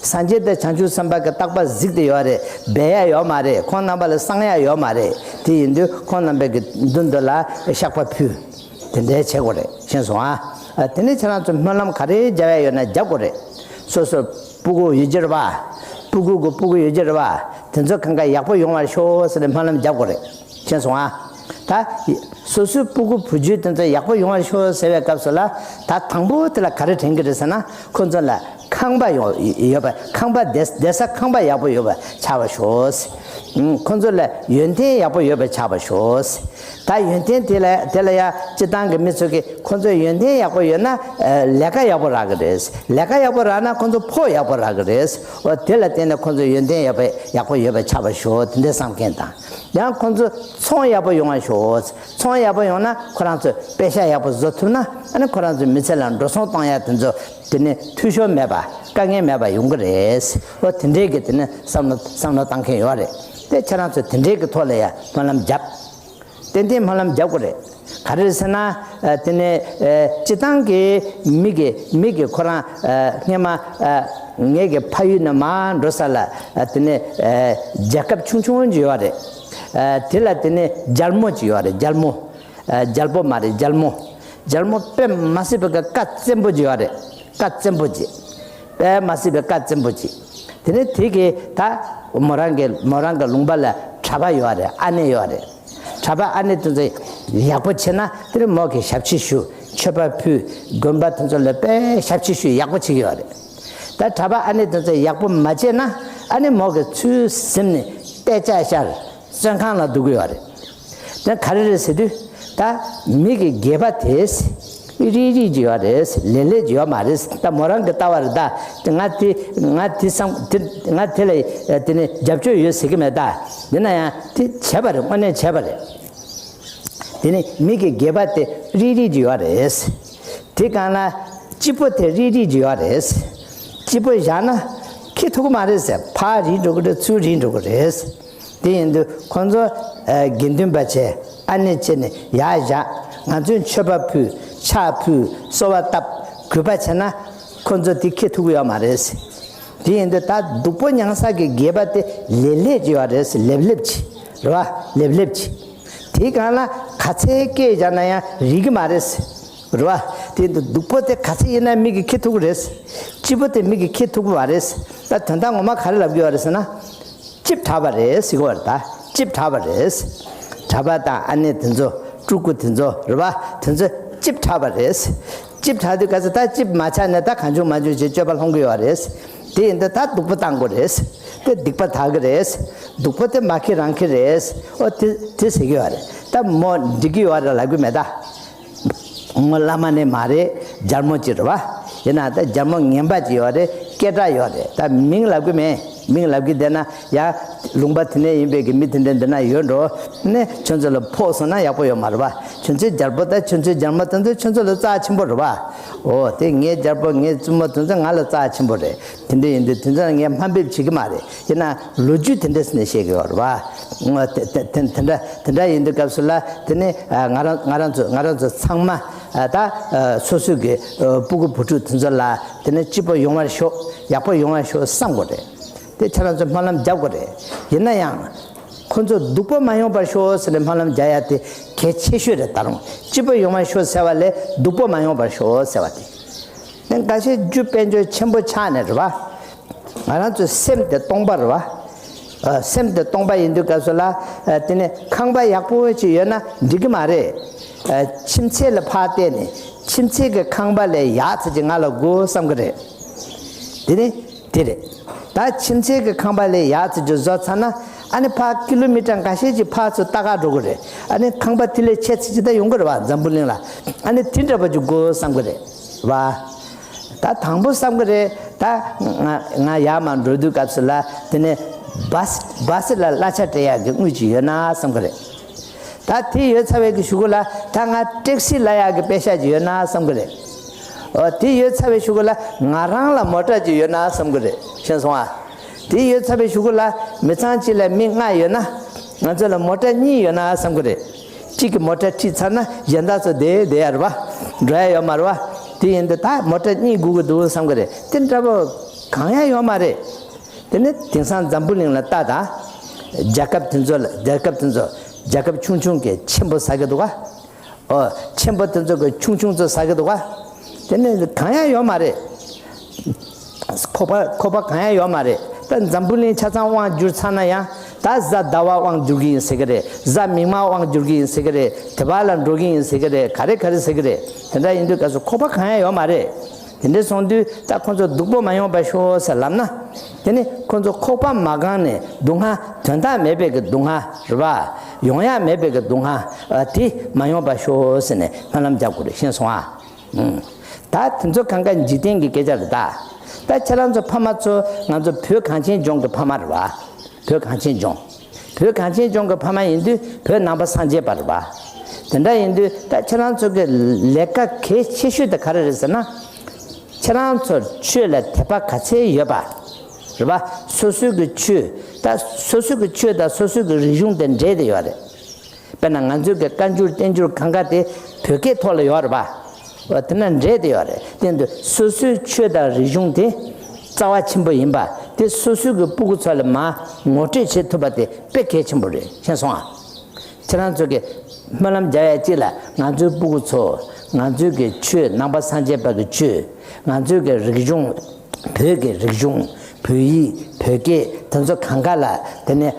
སངས་རྒྱས་དང་བྱང་ཆུབ་སེམས་དཔའ་གི་རྟག་པ་གཟིགས་ཏེ་ཡོད་རེད། སྦས་ཡ་ཡོད་མ་རེད། ཁོང་རྣམ་པ་ལ་གསང་ཡ་ཡོད་མ་རེད། དེ་ཡིན་དུས་ཁོང་རྣམ་པའི་གི་མདུན་དུ་ལ་བཤགས་པ་ཕུལ། དེ་འདྲའི་བྱེད་དགོས་རེད། ཤེས་སོང་ཨ། ཨ། དེ་ནས་ཁྱེད་རང་ཚོ་སྨོན་ལམ་ག་རེ་རྒྱབ་ཡ་ཡོད་ན་རྒྱབ་དགོས་རེད། སོ་སོ་སྤུ་གུ་ཡོད་ཀྱི་རེད་བ། སྤུ་གུ་གི་སྤུ་གུ་ཡོད་ཀྱི་རེད་བ། དེ་ཚོ་གང་ག་ཡག་པོ་ཡོང་བར་ཤོག་ཟེར་ནས་སྨོན་ལམ་རྒྱབ་དགོས་རེད། ཤེས་སོང་ཨ། ད་སོ་སོའི་སྤུ་གུ་བུ་རྒྱུད་དེ་ཚོ་ཡག་པོ་ཡོང་བར་ཤོག་ཟེར་བའི་སྐབས་སུ་ལ་ད་དང་པོ་དེ་ལ་ག་རེ་དྲན་གྱི་རེད་ཟེར་ན། ཁོ་ཚོ་ལ་ཁང་པ་ཡོད་ཡོད་པ། ཁང་པ་བསྡད་བསྡད་ས་ཁང་པ་ཡག་པོ་ཡོད་པ་ཆགས་པར་ཤོག། ཨུམ། ཁོ་ཚོ་ལ་ཡོན་ཏན་ཡག་པོ་ཡོད་པ་ཆགས་པར་ཤོག། ད་ཡོན་ཏན་དེ་ལ་དེ་ལ་ཡང་སྤྱིར་བཏང་གི་མི་ཚོ་གིས་ཁོ་ཚོ་ཡོན་ཏན་ཡག་པོ་ཡོད་ན་ལས་ཀ་ཡག་པོ་རག་གི་རེད། ལས་ཀ་ཡག་པོ་རག་ན་ཁོ་ཚོ་ཕོགས་ཡག་པོ་རག་གི་རེད། འོ་དེ་ལ་བརྟེན་ནས་ཁོ་ཚོ་ཡོན་ཏན་ཡག་པོ་ཡག་པོ་ཡོད་པ་ཆགས་པར་ཤོག། དེ་འདྲའི་བསམ་མཁན་དང་། ཡང་ཁོ་ཚོ་ཚོང་ཡག་པོ་ཡོང་བ་ཤོག། ཚོང་ཡག་པོ་ཡོང་ན་ཁོ་རང་ཚོ་པེ་ཤ་ཡག་པོ་བཟོ་ཐུབ་ན། ཨ་ནི་ཁོ་རང་ཚོའི་མི་ཚེ་ལ་འགྲོ་སོང་གཏོང་ཡག་དེ་ཚོ་དེ་ནི་འཐུས་ཤོར་མེད་པ། དཀའ་ངལ་མེད་པ་ཡོང་གི་རེད། འོ་དེ་འདྲའི་གི་དེ་ནི་བསམ་བློ་བསམ་བློ་བཏང་མཁན་ཡོད་རེད། དེ་ཁྱེད་རང་ཚོ་དེ་འདྲའི་གི་ཐོག་ལ་ཡ་སྨོན་ལམ་བརྒྱབ། ཏན་ཏན་སྨོན་ལམ་རྒྱག་དགོས་རེད། ག་རེ་རེད་ཟེར་ན། ཨ། དེ་ནས་ཨ། སྤྱིར་བཏང་གི་མི་གི་མི་གི་ཁོ་རང་ཨ། སྔས་མ་ཨ། ངེད་ཀྱི་ཕ་ཡུལ་ནས་མར་འགྲོ་ས་ལ་ཨ། དེ་ནས་ཨ། རྒྱལ་ཁབ་ཆུང་ཆུང་ཅིག་ཡོད་རེད། ཨ། དེ་ལ་དེ་ནས་རྒྱལ་མོ་ཅིག་ཡོད་རེད། རྒྱལ་མོ། ཨ། རྒྱལ་པོ་མ་རེད། རྒྱལ་མོ། རྒྱལ་མོ་དཔེ་མ་སྲིད་པའི་ཀ་བཙན་པོ་ཅིག་ཡོད་རེད། ཀ་བཙན་པོ་ཅིག་དཔེ་མ་སྲིད་པའི་ཀ་བཙན་པོ་ཅིག་དེ་ནས་དེ་གི་ད་མོ་རང་གི་མོ་རང་གི་ལུང་པ་ལ་གྲྭ་པ་ཡོད་རེད། ཨ་ནེ་ཡོད་རེད། གྲྭ་པ་ཨ་ནེ་དེ་ཚོ་ཡག་པོ་བྱེད་ན་དེ་ནས་མོ་གི་ཞབས་ཕྱི་ཞུ། མཆོད་པ་ཕུལ། དགོན་པ་དེ་ཚོ་ལ་དཔེ་ཞབས་ཕྱི་ཞུ་ཡག་པོ་བྱེད་ཀྱི་ཡོད་རེད། ད་གྲྭ་པ་ཨ་ནེ་དེ་ཚོ་ཡག་པོ་མ་བྱས་ན་ཨ་ནི་མོ་གི་ཚུར་ཟིན་ནས་ཏེ་ལྕག་ཤར་བཙོན་ཁང་ལ་འདུག་གི་ཡོད་རེད། དེ་ག་རེ་རེད་ཟེར་དུས། ད་མི་གི་སྒལ་པ་དེ་རིལ་རིལ་ཅིག་ཡོད་རེད། ལེབ་ལེབ་ཅིག་ཡོད་མ་རེད། ད་མོ་རང་གི་ལྟ་བ་རེད་ད། ང་དེ་ང་དེ་བསམ་དེ་ང་དེ་ལ་དེ་ནི་རྒྱབ་སྐྱོར་ཡོད་ཟེར་གི་མེད་ད། དེ་ན་ཡང་དེ་བྱས་པ་རེད། དངོས་གནས་བྱས་པ་རེད། དེ་ནི་མི་གི་སྒལ་པ་དེ་རིལ་རིལ་ཅིག་ཡོད་རེད། དེ་སྒང་ལ་སྤྱི་པོ་དེ་རིལ་རིལ་ཅིག་ཡོད་རེད། སྤྱི་པོ་བཞག་ན་འཁྱེར་ཐུབ་ཀྱི་མ་རེད་ཟེར། ཕར་རིལ་འགྲོ་གི་རེད། ཚུར་རིལ་འགྲོ་གི་རེད། དེ་ཡིན་དུས་ཁོང་ཚོ་ཨ་དགེ་འདུན་པ་བྱས། ཨ་ནེ་བྱས་ནས་ཡར་བཞག་ང་ཚོས་མཆོད་པ་ཕུལ། ཕྱག་ཕུལ། གསོལ་བ་བཏབ། གུས་པ་བྱས་ན་ཁོང་ཚོ་དེ་ཁེ་ཐུག་གི་ཡོད་མ་རེད། དེ་ཡིན་དུས་ད་སྡུག་པོ་མྱང་ས་གི་དགེ་བ་དེ་ལེབ་ལེབ་ཅིག་ཡོད་རེད། ལེབ་ལེབ་ཅིག་རེད་བ། ལེབ་ལེབ་ཅིག་དེའི་སྒང་ལ་ག་ཚད་སྐྱེས་བཞག་ན་ཡང་རིག་གི་མ་རེད། རེད་བ། དེ་ཡིན་དུས་སྡུག་པོ་དེ་ག་ཚད་ཡིན་ན་མིག་གིས་ཁེ་ཐུག་གི་རེད། སྐྱིད་པོ་དེ་མིག་གིས་ཁེ་ཐུག་གི་མ་རེད། ད་དོན་དག་ངོ་མ་ག་རེ་ལབ་ཀྱི་ཡོད་རེད་ཟེར་ན། ལྕིབས་དྲགས་པ་རེད་ཟེར་གྱི་ཡོད་རེད། ད་ལྕིབས་དྲགས་པ་རེད། གྲྭ་པ་དང་ཨ་ནེ་དེ་ཚོ། སྤྲུལ་སྐུ་དེ་ཚོ། རེད་བ། དེ་ཚོ་ལྕིབས་དྲགས་པ་རེད། ལྕིབས་དྲགས་དུས་ག་ཚོད་ད་ལྕིབས་མ་ཆགས་ནས་ད་གང་བྱུང་མང་བྱུང་བྱས་སྤྱོད་པ་སློང་གི་ཡོད་རེད། དེ་ཡིན་དུས་ད་སྡུག་པོ་བཏང་དགོས་རེད། དེ་སྡིག་པ་དག་གི་རེད། སྡུག་པོ་དེ་མ་ཁེ་རང་ཁེ་རེད། ཨོ་དེ་དེ་ཟེར་གྱི་ཡོད་རེད། ད་མོ་འགྲིག་གི་ཡོད་རེད་ལབ་གི་མེད་ད། ངོ་བླ་མ་ནི་མ་རེད། རྒྱལ་མོ་ཅིག་རེད་བ། ཡིན་ན་ད་རྒྱལ་མོ་ངན་པ་ཅིག་ཡོད་རེད། སྐད་གྲགས་ཡོད་རེད། ད་མིང་ལབ་གི་མེད། མིང་ལབ་གི་བསྡད་ན་ཡང་ལུང་པ་དེ་ནས་ཡིན་པའི་གི་མི་དེ་འདྲ་འདི་ན་ཡོད་འགྲོ། ནས་ཁྱོད་ཚོ་ལ་ཕོག་སོང་ན་ཡག་པོ་ཡོད་མ་རེད་བ། ཁྱོད་ཚོའི་རྒྱལ་པོ་དང་ཁྱོད་ཚོའི་རྒྱལ་མོ་དེ་ཚོ་ཁྱོད་ཚོ་ལ་རྩ་ཆེན་པོ་རེད་བ། འོ་དེ་ངའི་རྒྱལ་པོ་ངའི་བཙུན་མོ་དེ་ཚོ་ང་ལ་རྩ་ཆེན་པོ་རེད། དེ་འདྲ་ཡིན་དུས་དེ་ཚོ་ལ་ངས་དམའ་འབེབས་བྱེད་ཀྱི་མ་རེད། ཡིན་ན་ལོ་རྒྱུས་དེ་འདྲ་ཟེར་ནས་བཤད་ཀྱི་ཡོད་རེད་བ། དེ་དེ་དེ་འདྲ་དེ་འདྲ་ཡིན་དུས་སྐབས་སུ་ལ་དེ་ནི་ང་རང་ང་རང་ཚོ་ང་རང་ཚོ་ཚང་མ་ད་སོ་སོའི་གི་སྤུ་གུ་བུ་ཕྲུག་དེ་ཚོ་ལ་དེ་ནི་སྐྱིད་པོ་ཡོང་བར་ཤོག་ཡག་པོ་ཡོང་བར་ཤོག་བསམ་དགོས་རེད། དེ་ཁྱེད་རང་ཚོས་སྨོན་ལམ་རྒྱབ་དགོས་རེད། ཡིན་ན་ཡང་ཁོ་ཚོ་སྡུག་པོ་མ་ཡོང་བར་ཤོག་ཟེར་ནས་སྨོན་ལམ་རྒྱག་ཡ་དེ་གལ་ཆེ་ཤོས་རེད། ད་རུང་སྐྱིད་པོ་ཡོང་བར་ཤོག་ཟེར་བ་ལས་སྡུག་པོ་མ་ཡོང་བར་ཤོག་ཟེར་བ་དེ། ནས་འགའ་ཤས་རྒྱུ་དཔལ་འབྱོར་ཆེན་པོ་ཆགས་ནས་རེད་བ། ང་རང་ཚོའི་སེམས་དེ་སྟོང་པ་རེད་བ། ཨ་སེམས་དེ་སྟོང་པ་ཡིན་དུས་སྐབས་སུ་ལ་ཨ་དེ་ནས་ཁང་པ་ཡག་པོ་ཅིག་ཡོད་ན་འགྲིག་གི་མ་རེད། ཨ་ཁྱིམ་མཚེས་ལ་ཕར་བལྟས་ནས་ཁྱིམ་མཚེས་ཀྱི་ཁང་པ་ལས་ཡག་ཙམ་ཅིག་ང་ལ་དགོས་བསམ་གི་རེད། དེ་ནི་དེ་རེད། ད་ཁྱིམ་མཚེས་ཀྱི་ཁང་པ་ལས་ཡག་ཙམ་ཅིག་བཟོ་ཚར་ན་ཨ་ནི་ཕར་ཀི་ལོ་མི་ཊར་འགའ་ཤས་ཅིག་ཕར་ཚུར་ལྟ་ག་འགྲོ་གི་རེད། ཨ་ནི་ཁང་པ་དེ་ལས་ཆེ་ཙམ་ཅིག་ད་ཡོང་གི་རེད་བ། འཛམ་བུ་གླིང་ལ་ཨ་ནི་དེ་འདྲ་པོ་ཅིག་དགོས་བསམ་གི་རེད་བ། ད་དང་པོ་བསམ་གི་རེད། ད་ང་ང་ཡར་མར་འགྲོ་དུས་སྐབས་སུ་ལ་དེ་ནས་བཱ་སི་བཱ་སི་ལ་གླ་ཆ་སྤྲད་ཡག་གི་དངུལ་ཅིག་ཡོད་ན་བསམ་གི་རེད། ད་དེ་ཡོད་ཚར་བའི་གི་གཞུག་གུ་ལ་ད་ང་ཊེག་སི་གླ་ཡག་གི་པེ་ཤ་ཅིག་ཡོད་ན་བསམ་གི་རེད། ཨོ་དེ་ཡོད་ཚར་བའི་གཞུག་གུ་ལ་ང་རང་ལ་མོ་ཊ་ཅིག་ཡོད་ན་བསམ་གི་རེད། ཤེས་སོང་ཨ། དེ་ཡོད་ཚར་བའི་གཞུག་གུ་ལ་མི་ཚང་གཅིག་ལ་མི་ལྔ་ཡོད་ན་ང་ཚོ་ལ་མོ་ཊ་གཉིས་ཡོད་ན་བསམ་གི་རེད། གཅིག་གི་མོ་ཊ་ཁྲིད་ཚར་ན་གཞན་དག་ཚོ་བསྡད་བསྡད་ཡ་རེད་བ། འགྲོ་ཡ་ཡོད་མ་རེད་བ། དེ་ཡིན་དུས་ད་མོ་ཊ་གཉིས་དགོས་ཀྱི་འདུག་བསམ་གི་རེད། དེ་འདྲ་པོ་གང་ཡང་ཡོད་མ་རེད། དེ་ནི་དེང་སང་འཛམ་བུ་གླིང་ལ་ལྟ་དང་། རྒྱལ་ཁབ་དེ་ཚོ་ལ་རྒྱལ་ཁབ་དེ་ཚོ་རྒྱལ་ཁབ་ཆུང་ཆུང་གིས་ཆེན་པོ་ཟ་གི་འདུག་ག་ཨོ། ཆེན་པོ་དེ་ཚོ་གི་ཆུང་ཆུང་ཚོ་ཟ་གི་འདུག་ག་དེ་ནི་གང་ཡང་ཡོད་མ་རེད། ཁོག་པ་ཁོག་པ་གང་ཡང་ཡོད་མ་རེད། ད་འཛམ་བུ་གླིང་ཆ་ཚང་དབང་བསྒྱུར་ཚར་ན་ཡང་ད་གཟའ་ཟླ་བ་དབང་བསྒྱུར་གི་ཡིན་ཟེར་གི་རེད། གཟའ་མིག་དམར་དབང་བསྒྱུར་གི་ཡིན་ཟེར་གི་རེད། དེ་བ་ལ་འགྲོ་གི་ཡིན་ཟེར་གི་རེད། ག་རེ་ག་རེ་ཟེར་གི་རེད། དེ་འདྲ་ཡིན་དུས་སྐབས་སུ་ཁོག་པ་གང་ཡང་ཡོད་མ་རེད། དེ་འདྲ་སོང་དུས་ད་ཁོ་ཚོ་སྡུག་པོ་མ་ཡོང་བར་ཤོག་ཟེར་ལབ་ན། དེ་ནི་ཁོ་ཚོ་ཁོག་པ་མ་གང་ནས་སྡུག་བསྔལ་དོན་དག་མེད་པའི་གི་སྡུག་བསྔལ་རེད་བ། ཡོང་ཡ་མེད་པའི་གི་སྡུག་བསྔལ་ཨ་དེ་མ་ཡོང་བར་ཤོག་ཟེར་ནས་སྨོན་ལམ་རྒྱག་དགོས་རེད། ཤེས་སོང་ཨ། ཨུམ། ད་དེ་ཚོ་གང་ག་འཇིག་རྟེན་གྱི་སྐད་ཆ་རེད་ད། ད་ཁྱེད་རང་ཚོ་ཕ་མ་ཚོ་ང་ཚོ་བོད་གངས་ཅན་ལྗོངས་ཀྱི་ཕ་མ་རེད་བ། བོད་གངས་ཅན་ལྗོངས། བོད་གངས་ཅན་ལྗོངས་ཀྱི་ཕ་མ་ཡིན་དུས་བོད་ནང་པ་སངས་རྒྱས་པ་རེད་བ། དེ་འདྲ་ཡིན་དུས་ད་ཁྱེད་རང་ཚོ་གི་ལས་ཀ་གལ་ཆེ་ཤོས་དེ་ག་རེ་རེད་ཟེར་ན། ཁྱེད་རང་ཚོར་ཆོས་ལ་དད་པ་ག་ཚད་ཡོད་པ། རེད་བ། སོ་སོའི་གི་ཆོས་ད་སོ་སོའི་གི་ཆོས་དང་སོ་སོའི་གི་རིག་གཞུང་དེ་འདྲེས་ཏེ་ཡོད་རེད། དཔེར་ན་ང་ཚོའི་གི་བཀའ་འགྱུར་བསྟན་འགྱུར་གང་ག་དེ་བོད་སྐད་ཐོག་ལ་ཡོད་རེད་པ། འོ་དེ་ན་འདྲེས་ཏེ་ཡོད་རེད། དེ་འདུག་སོ་སོའི་ཆོས་དང་རིག་གཞུང་དེ་རྩ་བ་ཆེན་པོ་ཡིན་པ་དེ་སོ་སོའི་གི་སྤུ་གུ་ཚོ་ལ་མར་ངོ་སྤྲོད་བྱེད་ཐུབ་པ་དེ་དཔེ་གལ་ཆེན་པོ་རེད། མཁྱེན་སོང་ཨ། ཁྱེད་རང་ཚོ་གི་སྨོན་ལམ་རྒྱག་ཡ་གཅིག་ལ་ང་ཚོའི་སྤུ་གུ་ཚོ་ང་ཚོའི་གི་ཆོས་ནང་པ་སངས་རྒྱས་པ་གི་ཆོས་ང་ཚོའི་གི་རིག་གཞུང་བོད་ཀྱི་རིག་གཞུང་བོད་ཡིག་བོད་སྐད་དེ་ཚོ་གང་ག་ལ་དེ་ནས།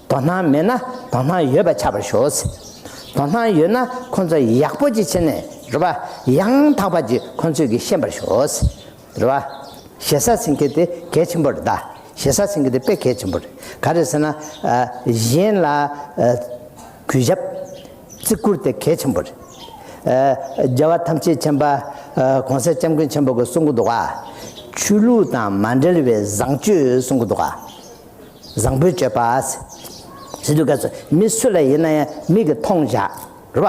དོ་སྣང་མེད་ན་དོ་སྣང་ཡོད་པ་ཆགས་པར་ཤོག་དོ་སྣང་ཡོད་ན་ཁོང་ཚོ་ཡག་པོ་ཅིག་བྱས་ནས་རེད་པ། ཡང་དག་པ་ཅིག་ཁོང་ཚོས་ཀྱིས་ཤེས་པར་ཤོག་རེད་པ། ཞེ་ས་ཟེར་མཁན་དེ་གལ་ཆེན་པོ་རེད་ད། ཞེ་ས་ཟེར་མཁན་དེ་དཔེ་གལ་ཆེན་པོ་རེད། ག་རེ་ཟེར་ན། ཨ། གཞན་ལ་ཨ། གུས་ཞབས་བརྩི་བཀུར་དེ་གལ་ཆེན་པོ་རེད། ཨ། རྒྱལ་བ་ཐམས་ཅད་མཁྱེན་པ་ཨ། གོང་ས་སྐྱབས་མགོན་ཆེན་པོ་གིས་གསུང་གི་འདུག་ག་ཆོས་ལུགས་དང་མ་འབྲེལ་བའི་བཟང་སྤྱོད་གསུང་གི་འདུག་ག་བཟང་པོའི་སྤྱོད་པ། ཟེར་དུས་སྐབས་སུ་མི་སུ་ལ་ཡིན་ན་ཡང་མིག་གིས་མཐོང་བཞག་རེད་པ།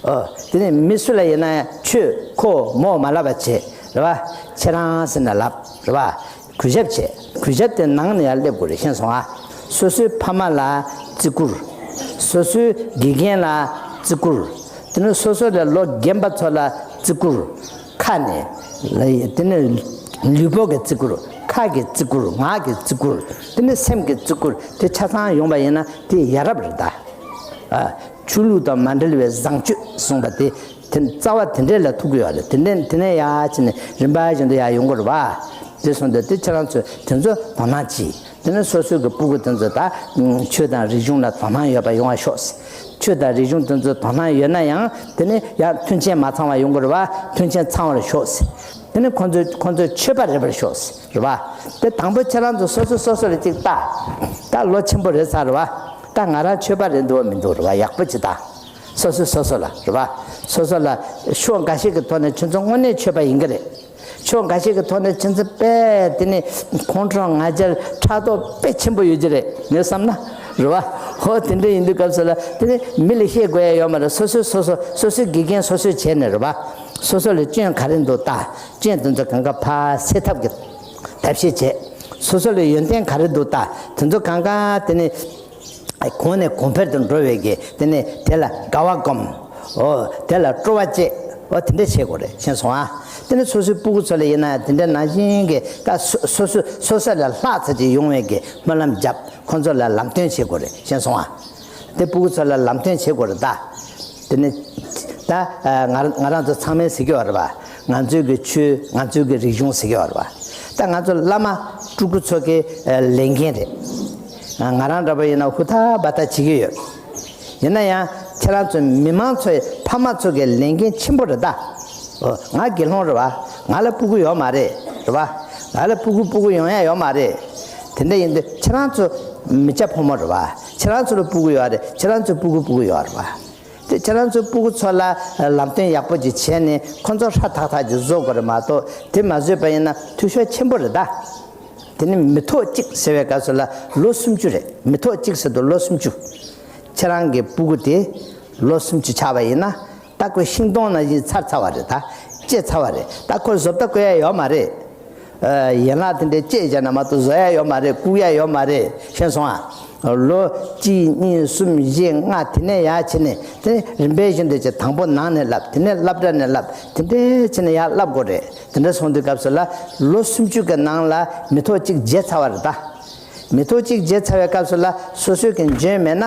ཨོ། དེ་ནས་མི་སུ་ལ་ཡིན་ན་ཡང་ཁྱོད་ཁོ་མོ་མ་ལབ་པ་བྱེད་རེད་པ། ཁྱེད་རང་ཟེར་ནས་ལབ་རེད་པ། གུས་ཞབས་བྱེད། གུས་ཞབས་དེ་ནང་ནས་ཡར་སླེབས་དགོས་རེད། མཁྱེན་སོང་ཨ། སོ་སོའི་ཕ་མ་ལ་བརྩི་བཀུར། སོ་སོའི་དགེ་རྒན་ལ་བརྩི་བཀུར། དེ་ནས་སོ་སོ་ལས་ལོ་རྒན་པ་ཚོ་ལ་བརྩི་བཀུར། ཁ་ནས། དེ་ནས་ལུས་པོ་གི་བརྩི་བཀུར། ཁ་གི་བརྩི་བཀུར། ངག་གི་བརྩི་བཀུར། དེ་ནས་སེམས་ཀྱི་བརྩི་བཀུར། དེ་ཆ་ཚང་ཡོང་བ་ཡིན་ན་དེ་ཡ་རབས་རེད་ད། ཨ། ཆོས་ལུགས་དང་མ་འབྲེལ་བའི་བཟང་སྤྱོད་གསུངས་པ་དེ། དེ་རྩ་བ་དེ་འདྲས་ལ་ཐུག་གི་ཡོད་རེད། དེ་འདྲས་དེ་ནས་ཡར་ཕྱིན་ནས་རིམ་པ་བཞིན་དུ་ཡར་ཡོང་གི་རེད་བ། དེ་སོང་དུས་དེ་ཁྱེད་རང་ཚོས་དེ་ཚོ་དོ་སྣང་གྱིས། དེ་ནས་སོ་སོའི་གི་སྤུ་གུ་དེ་ཚོ་ད་ཆོས་དང་རིག་གཞུང་ལ་དོ་སྣང་ཡོད་པ་ཡོང་བ་ཤོག། ཆོས་དང་རིག་གཞུང་དེ་ཚོ་དོ་སྣང་ཡོད་ན་ཡང་དེ་ནས་ཡང་མཐུན་རྐྱེན་མ་ཚང་བ་ཡོང་གི་རེད་བ། མཐུན་རྐྱེན་ཚང་བར་ཤོག། དེ་ནས་ཁོང་ཚོ་ཁོང་ཚོའི་ཆོས་པ་རེད་པར་ཤོག། རེད་བ། དེ་དང་པོ་ཁྱེད་རང་ཚོ་སོ་སོ་སོ་སོ་ལ་ཅིག་ལྟ། ད་ལོ་ཆེན་པོ་རེད་ཚར་རེད་བ། ད་ང་རང་ཆོས་པ་རེད་འདུག་བ་མི་འདུག་རེད་བ། ཡག་པོ་ཅིག་ལྟ། སོ་སོ་སོ་སོ་ལ་རེད་བ། སོ་སོ་ལ་ཕྱོགས་འགའ་ཞིག་གི་ཐོག་ནས་ཁྱོད་ཚོ་དངོས་གནས་ཆོས་པ་ཡིན་གྱི་རེད། ཕྱོགས་འགའ་ཞིག་གི་ཐོག་ནས་ཁྱོད་ཚོ་དཔེ་དེ་ནི་ཁོང་ཁྲོ་ང་རྒྱལ་ཕྲག་དོག་དཔེ་ཆེན་པོ་ཡོད་ཀྱི་རེད་ངས་བསམ་ན། རེད་བ། ཧོ་དེ་འདྲ་ཡིན་དུས་སྐབས་སུ་ལ་དེ་ནི་མི་ལ་བཤད་དགོས་ཡ་ཡོད་མ་རེད། སོ་སོས་སོ་སོ་སོ་སོའི་དགེ་རྒན་སོ་སོས་བྱས་ནས་རེད་བ། སོ་སོ་ལ་སྐྱོན་ག་རེ་འདུག་ལྟ། སྐྱོན་དེ་ཚོ་གང་ག་ཕར་སེལ་ཐབས་ཀྱི་ཐབས་ཤེས་བྱས། སོ་སོ་ལ་ཡོན་ཏན་ག་རེ་འདུག་ལྟ། དེ་ཚོ་གང་ག་དེ་ནི། གོང་ནས་གོང་འཕེལ་དུ་འགྲོ་བའི་གི་དེ་ནས་དེ་ལ་དགའ་བ་སྒོམ། འོ་དེ་ལ་སྤྲོ་བ་བསྐྱེད། འོ་དེ་འདྲ་བྱེད་དགོས་རེད། མཁྱེན་སོང་ཨ། དེ་ནས་སོ་སོའི་སྤུ་གུ་ཚོ་ལ་ཡིན་ན་དེ་འདྲ་ནང་བཞིན་གྱི་ད་སོ་སོ་སོ་སོ་ལས་ལྷག་ཙམ་ཅིག་ཡོང་བའི་གི་སྨོན་ལམ་བརྒྱབ། ཁོང་ཚོ་ལ་ལམ་སྟོན་བྱེད་དགོས་རེད། མཁྱེན་སོང་ཨ། དེ་སྤུ་གུ་ཚོ་ལ་ལམ་སྟོན་བྱེད་དགོས་རེད་ད། དེ་ནས་ད་ང་ང་རང་ཚོ་ཚང་མས་ཟེར་གྱི་ཡོད་རེད་པ། ང་ཚོའི་གི་ཆོས་ང་ཚོའི་གི་རིག་གཞུང་ཟེར་གྱི་ཡོད་རེད་པ། ད་ང་ཚོ་བླ་མ་སྤྲུལ་སྐུ་ཚོ་གི་ལས་འགན་རེད། ང་རང་འདྲ་པོ་ཡིན་ན་ཧུར་ཐག་འབད་ཐག་བྱེད་ཀྱི་ཡོད། ཡིན་ན་ཡང་ཁྱེད་རང་ཚོ་མི་མང་ཚོའི་ཕ་མ་ཚོ་གི་ལས་འགན་ཆེན་པོ་རེད་ད། ཨོ་ང་དགེ་སློང་རེད་པ། ང་ལ་སྤུ་གུ་ཡོད་མ་རེད། རེད་པ། ང་ལ་སྤུ་གུ་སྤུ་གུ་ཡོང་ཡ་ཡོད་མ་རེད། དེ་འདྲ་ཡིན་དུས་ཁྱེད་རང་ཚོ་མི་སྐྱ་ཕོ་མོ་རེད་པ། ཁྱེད་རང་ཚོ་ལ་སྤུ་གུ་ཡོད་རེད། ཁྱེད་རང་ཚོའི་སྤུ་གུ་སྤུ་གུ་ཡོད་རེད་པ། དེ་ཁྱེད་རང་ཚོའི་སྤུ་གུ་ཚོ་ལ་ལམ་སྟོན་ཡག་པོ་ཅིག་བྱས་ནས་ཁོ་ཚོ་ཧྲ་ཐག་ཐག་ཅིག་བཟོ་དགོས་རེད་མ་གཏོགས། དེ་མ་བཟོས་པ་ཡིན་ན་འཐུས་ཤོར་ཆེན་པོ་རེད་ད། དེ་ནི་མི་ཐོག་གཅིག་ཟེར་བའི་སྐབས་སུ་ལ་ལོ་སུམ་ཅུ་རེད། མི་ཐོག་གཅིག་ཟེར་དུས་ལོ་སུམ་ཅུ། ཁྱེད་རང་གི་སྤུ་གུ་དེ་ལོ་སུམ་ཅུ་ཆགས་པ་ཡིན་ན་ད་ཁོ་ཤིང་སྡོང་ནང་བཞིན་ཚར་ཚར་བ་རེད་ད། བཅད་ཚར་བ་རེད་ད། ཁོ་བཟོ་ལྟ་བཀོད་ཡ་ཡོད་མ་རེད། ཨ། ཡན་ལག་དེ་འདྲའི་བཅད་བྱས་ན་མ་གཏོགས་བཟོ་ཡ་ཡོད་མ་རེད། བཀུག་ཡ་ཡོད་མ་རེད། ཤེས་སོང་ཨ། ལོ་གཅིག་གཉིས་གསུམ་བཞི་ལྔ་དེ་ནས་ཡར་ཕྱིན་ནས་དེ་ནས་རིམ་པས་བཞིན་དུ་ཅིག་དང་པོ་ནང་ནས་བསླབ། དེ་ནས་སློབ་གྲྭ་ནས་བསླབ། དེ་འདྲས་ཕྱིན་ནས་ཡར་བསླབ་དགོས་རེད། དེ་འདྲ་སོང་དུས་སྐབས་སུ་ལ་ལོ་སུམ་ཅུ་གི་ནང་ལ་མི་ཐོག་གཅིག་བརྗེད་ཚར་བ་རེད་ད། མི་ཐོག་གཅིག་བརྗེད་ཚར་བའི་སྐབས་སུ་ལ་སོ་སོའི་གི་འཇོན་མེད་ན།